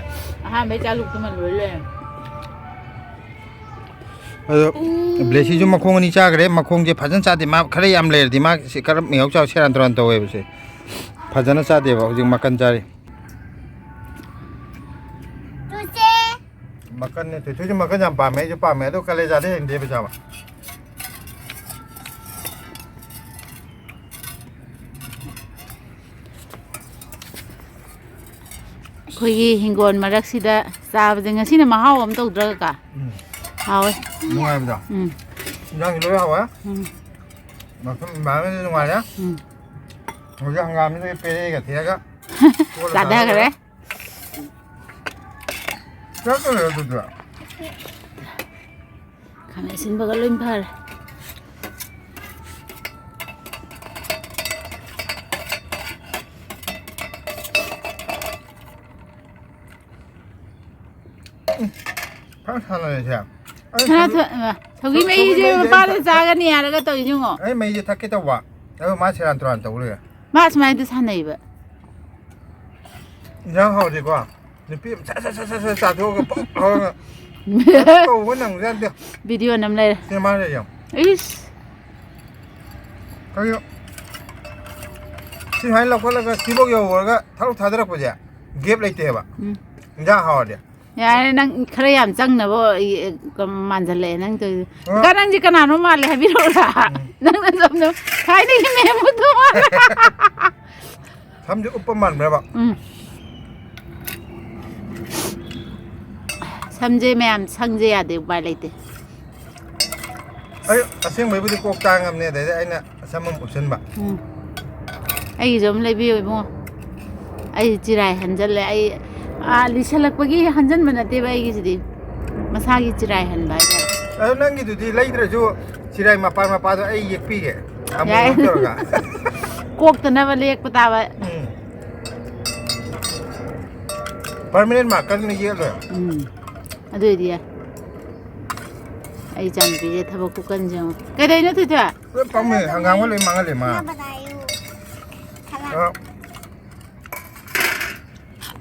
ꯑꯍꯥꯟꯕꯩ ꯆꯥꯛ ꯂꯨꯛꯇꯨꯃ ꯂꯣꯏ ꯂꯩꯔꯝꯃꯦ꯫ ꯑꯗꯣ ꯕ꯭ꯂꯦꯁꯤꯁꯨ ꯃꯈꯣꯡ ꯑꯅꯤ ꯆꯥꯈ꯭ꯔꯦ꯫ ꯃꯈꯣꯡꯁꯦ ꯐꯖꯅ ꯆꯥꯗꯦ꯫ ꯃꯥ ꯈꯔ ꯌꯥꯝ ꯂꯩꯔꯗꯤ ꯃꯥ ꯁꯤ ꯈꯔ ꯃꯤꯍꯧ ꯆꯥꯎ, ꯁꯦꯔꯥꯟ ꯇꯨꯔꯥꯟ ꯇꯧꯋꯦꯕꯁꯦ꯫ ꯐꯖꯅ ꯆꯥꯗꯦꯕ꯫ ꯍꯧꯖꯤꯛ ꯃꯀꯟ ꯆꯥꯔꯤ꯫ ꯃꯀꯟꯅꯦ꯫ ꯊꯣꯏꯊꯣꯏꯁꯨ ꯃꯀꯟ ꯌꯥꯝ ꯄꯥꯝꯃꯦ꯫ ꯑꯩꯁꯨ ꯄꯥꯝꯃꯦ꯫ ꯑꯗꯣ ꯀꯂꯦꯖꯥꯗꯤ ꯍꯩꯅꯗꯦꯕ ꯆꯥꯕ꯫ ꯑꯩꯈꯣꯏꯒꯤ ꯍꯤꯡꯒꯣꯜ ꯃꯔꯛꯁꯤꯗ ꯆꯥꯕꯁꯦ ꯉꯁꯤꯅ ꯃꯍꯥꯎ ꯑꯃ ꯇꯧꯗ꯭ꯔꯒ ꯀꯥ? ꯎꯝ꯫ ꯍꯥꯎꯋꯦ꯫ ꯅꯨꯡꯉꯥꯏꯕꯗꯣ꯫ ꯎꯝ꯫ ꯏꯟꯖꯥꯡꯁꯨ ꯂꯣꯏ ꯍꯥꯎꯋꯦ꯫ ꯎꯝ꯫ ꯃꯐꯝ environment ꯁꯨ ꯅꯨꯡꯉꯥꯏꯔꯦ꯫ ꯎꯝ꯫ ꯍꯧꯖꯤꯛ ꯍꯪꯒꯥꯝꯁꯤꯗ ꯄꯦꯔꯦꯒ ꯊꯦꯔꯒ ꯀꯣꯠꯂ ꯆꯥꯊꯈ꯭ꯔꯦ꯫ ꯆꯥꯊꯈ꯭ꯔꯦ꯫ ꯆꯠꯈ꯭ꯔꯦ ꯑꯗꯨꯗ꯫ ꯈꯥꯃꯦꯟ ꯑꯁꯤꯟꯕꯒ ꯂꯣꯏ ꯐꯔꯦ꯫ ꯐꯖꯅ ꯁꯥꯟꯅꯔꯦꯁꯦ꯫ ꯑꯩ ꯁꯅꯥ ꯁꯧꯒ꯭ꯔꯤ ꯊꯣ-, ꯑ, ꯁꯧꯒ꯭ꯔꯤ ꯁꯧ-, ꯁꯧꯒ꯭ꯔꯤ ꯃꯍꯤꯁꯦ ꯃꯍꯤꯁꯦ ꯃꯄꯥꯗ ꯑꯩ ꯊ-, ꯆꯥꯒꯅꯤ ꯍꯥꯏꯔꯒ ꯇꯧꯔꯤꯁꯤ ꯌꯦꯡꯉꯣ꯫ ꯑꯩ ꯃꯍꯤꯁꯦ ꯊꯛꯀꯦ ꯇꯧꯕ꯫ ꯑꯗꯣ ꯃꯥ ꯁꯦꯔꯥꯟ ꯇꯨꯔꯥꯟ ꯇꯧ ꯂꯩꯔꯦ꯫ ꯃꯥ ꯁꯨꯃꯥꯏꯅ ꯁꯥꯟꯅꯩꯕ꯫ ꯏꯟꯖꯥꯡ ꯍꯥꯎꯔꯗꯤꯀꯣ, ꯅꯨꯄꯤ ꯑꯃ ꯁꯠ ꯁꯠ ꯁꯠ ꯁꯠ ꯁꯠ ꯆꯥꯊꯣꯛꯑꯒ ꯄꯣꯛ ꯂꯥꯎꯔꯒ ꯀꯧꯕ ꯅꯪꯕꯖꯥꯠ ꯅꯠꯇꯦ꯫ ꯚꯤꯗꯤꯑꯣ ꯅꯝ ꯂꯩꯔꯦ꯫ ꯁꯤꯅ ꯃꯥꯅ ꯌꯦꯡꯉꯣ꯫ ꯏꯁ꯫ ꯀꯩꯅꯣ? ꯁꯤ ꯁꯨꯃꯥꯏꯅ ꯂꯧꯈꯠꯂꯒ ꯁꯤꯐꯧ ꯌꯧꯔꯒ ꯊꯔꯛ ꯊꯥꯗꯔꯛꯄꯁꯦ gap ꯂꯩꯇꯦꯕ꯫ ꯎꯝ꯫ ꯏꯟꯖꯥꯡ ꯍꯥꯎꯔꯗꯤ꯫ ꯌꯥꯔꯦ, ꯅꯪ ꯈꯔ ꯌꯥꯝ ꯆꯪꯅꯕ ꯃꯥꯟꯁꯤꯜꯂꯛꯑꯦ ꯅꯪ ꯇꯧꯔꯤꯗꯣ꯫ ꯑ꯫ ꯀꯀꯥ, ꯅꯪꯁꯦ ꯀꯅꯥꯅꯣ ꯃꯥꯜꯂꯦ ꯍꯥꯏꯕꯤꯔꯛꯎꯔꯥ? ꯎꯝ꯫ ꯅꯪꯅ ꯁꯣꯝꯗ ꯊꯥꯏꯅꯒꯤ ꯃꯦꯝꯕꯨꯠꯇꯣ ꯃꯥꯜꯂꯦ꯫ ꯁꯝꯁꯦ ꯎꯞꯄ ꯃꯥꯟꯕ꯭ꯔꯕ? ꯎꯝ꯫ ꯁꯝꯁꯦ ꯃꯌꯥꯝ ꯁꯪꯖꯦ ꯌꯥꯗꯦ, ꯎꯄꯥꯏ ꯂꯩꯇꯦ꯫ ꯑꯩ ꯑꯁꯦꯡꯕꯩꯕꯨꯗꯤ ꯀꯣꯛ ꯇꯥꯡꯉꯕꯅꯦ, ꯑꯗꯩꯗꯤ ꯑꯩꯅ ꯑꯁꯝꯕ ꯑꯃ ꯎꯞꯁꯟꯕ꯫ ꯎꯝ꯫ ꯑꯩꯒꯤꯁꯨ ꯑꯃ ꯂꯩꯕꯤꯌꯨ ꯏꯕꯨꯡꯉꯣ꯫ ꯑꯩ ꯆꯤꯔꯥꯏ ꯍꯟꯖꯜꯂꯦ꯫ ꯑꯩ, ꯑꯥ, ꯂꯤꯁꯜꯂꯛꯄꯒꯤ ꯍꯟꯖꯟꯕ ꯅꯠꯇꯦꯕ ꯑꯩꯒꯤꯁꯤꯗꯤ꯫ ꯃꯁꯥꯒꯤ ꯆꯤꯔꯥꯏ ꯍꯟꯕ ꯍꯥꯏꯇꯥꯔꯦ꯫ ꯑꯗꯣ ꯅꯪꯒꯤꯗꯨꯗꯤ ꯂꯩꯗ꯭ꯔꯁꯨ ꯆꯤꯔꯥꯏ ꯃꯄꯥ ꯃꯄꯥꯗꯣ ꯑꯩ ꯌꯦꯛꯄꯤꯒꯦ꯫ ꯑꯃꯨꯕ ꯌꯥꯏ꯫ ꯑꯃ ꯇꯧꯔꯒ꯫ ꯀꯣꯛꯇꯅꯕ ꯂꯦꯛꯄ ꯇꯥꯕ꯫ ꯎꯝ꯫ Permanent marker ꯅ ꯌꯦꯛꯂꯣꯏ꯫ ꯎꯝ꯫ ꯑꯗꯨ ꯑꯣꯏꯗꯤ ꯌꯥꯏ꯫ ꯑꯩ ꯏꯆꯥꯅꯨꯄꯤꯁꯦ ꯊꯕꯛ ꯈꯨꯀꯟꯁꯦ ꯌꯦꯡꯉꯨ꯫ ꯀꯩꯗꯧꯅꯣ, ꯊꯣꯏꯊꯣꯏ? ꯂꯣꯏ ꯄꯥꯝꯃꯦ, ꯍꯪꯒꯥꯝꯒ ꯂꯣꯏ ꯃꯥꯡꯍꯜꯂꯦ, ꯃꯥ꯫ ꯅꯕꯗꯥꯏꯌꯨ꯫ ꯈꯔ꯫ ꯑ,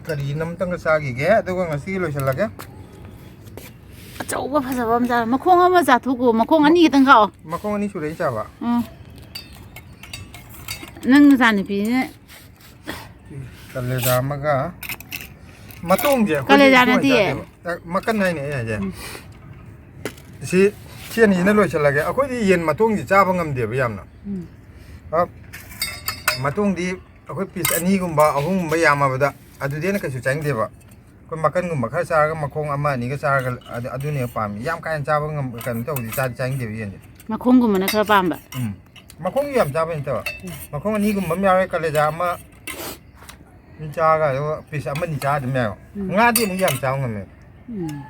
ꯀꯔꯤꯅꯣ ꯑꯝꯇꯪꯒ ꯆꯥꯈꯤꯒꯦ, ꯑꯗꯨꯒ ꯉꯁꯤꯒꯤ ꯂꯣꯏꯁꯤꯜꯂꯒꯦ꯫ ꯑꯆꯧꯕ ꯐꯖꯕ ꯑꯃ ꯆꯥꯔꯣ꯫ ꯃꯈꯣꯡ ꯑꯃ ꯆꯥꯊꯣꯛꯈꯣ, ꯃꯈꯣꯡ ꯑꯅꯤ ꯈꯛꯇꯪ ꯈꯥꯛꯑꯣ꯫ ꯃꯈꯣꯡ ꯑꯅꯤ ꯁꯨꯔꯦ ꯑꯩ ꯆꯥꯕ꯫ ꯎꯝ꯫ ꯅꯪ ꯅꯆꯥꯅꯨꯄꯤꯁꯤꯅ ꯀꯂꯦꯖꯥ ꯑꯃꯒ ꯃꯇꯣꯡꯁꯦ ꯑꯩꯈꯣꯏꯗꯤ ꯀꯂꯦꯖꯥ ꯁꯨꯃꯥꯏꯅ ꯅꯠꯇꯤꯌꯦ꯫ ꯆꯥꯗꯦꯕ꯫ ꯑ, ꯃꯀꯟ ꯍꯥꯏꯅꯦ ꯑꯩ ꯍꯥꯏꯁꯦ꯫ ꯎꯝ꯫ ꯁꯤ, ꯁꯤ ꯑꯅꯤꯁꯤꯅ ꯂꯣꯏꯁꯤꯜꯂꯒꯦ꯫ ꯑꯩꯈꯣꯏꯗꯤ ꯌꯦꯟ ꯃꯇꯣꯡꯁꯤ ꯆꯥꯕ ꯉꯝꯗꯦꯕ ꯌꯥꯝꯅ꯫ ꯎꯝ꯫ ꯑ, ꯃꯇꯣꯡꯗꯤ ꯑꯩꯈꯣꯏ ꯄꯤꯁ ꯑꯅꯤꯒꯨꯝꯕ, ꯑꯍꯨꯝꯒꯨꯝꯕ ꯌꯥꯝꯃꯕꯗ ꯑꯗꯨꯗꯤ ꯑꯩꯅ ꯀꯩꯁꯨ ꯆꯥꯅꯤꯡꯗꯦꯕ꯫ ꯑꯩꯈꯣꯏ ꯃꯀꯟꯒꯨꯝꯕ ꯈꯔ ꯆꯥꯔꯒ, ꯃꯈꯣꯡ ꯑꯃ ꯑꯅꯤꯒ ꯆꯥꯔꯒ, ꯑꯗꯨ, ꯑꯗꯨꯅꯦ ꯄꯥꯝꯃꯤ꯫ ꯌꯥꯝ ꯀꯥ ꯍꯦꯟꯅ ꯆꯥꯕ ꯉꯝ-, ꯀꯩꯅꯣ ꯇꯧꯕꯗꯤ ꯆꯥꯗꯤ ꯆꯥꯅꯤꯡꯗꯦꯕ ꯌꯦꯟꯁꯦ꯫ ꯃꯈꯣꯡꯒꯨꯝꯕꯅ ꯈꯔ ꯄꯥꯝꯕ꯫ ꯎꯝ꯫ ꯃꯈꯣꯡꯁꯨ ꯌꯥꯝ ꯆꯥꯕ ꯅꯠꯇꯕ꯫ ꯎꯝ꯫ ꯃꯈꯣꯡ ꯑꯅꯤꯒꯨꯝꯕ ꯑꯃ ꯌꯥꯎꯔꯦ, ꯀꯂꯦꯖꯥ ꯑꯃ ꯑꯗꯨꯝ ꯆꯥꯔꯒ, ꯑꯗꯨꯒ ꯄꯤꯁ ꯑꯃꯅꯤ ꯆꯥꯔ ꯑꯗꯨꯝ ꯌꯥꯏꯕ꯫ ꯎꯝ꯫ ꯉꯥꯗꯤ ꯑꯃꯨꯛ ꯌꯥꯝ ꯆꯥꯕ ꯉꯝꯃꯦ꯫ ꯎꯝ꯫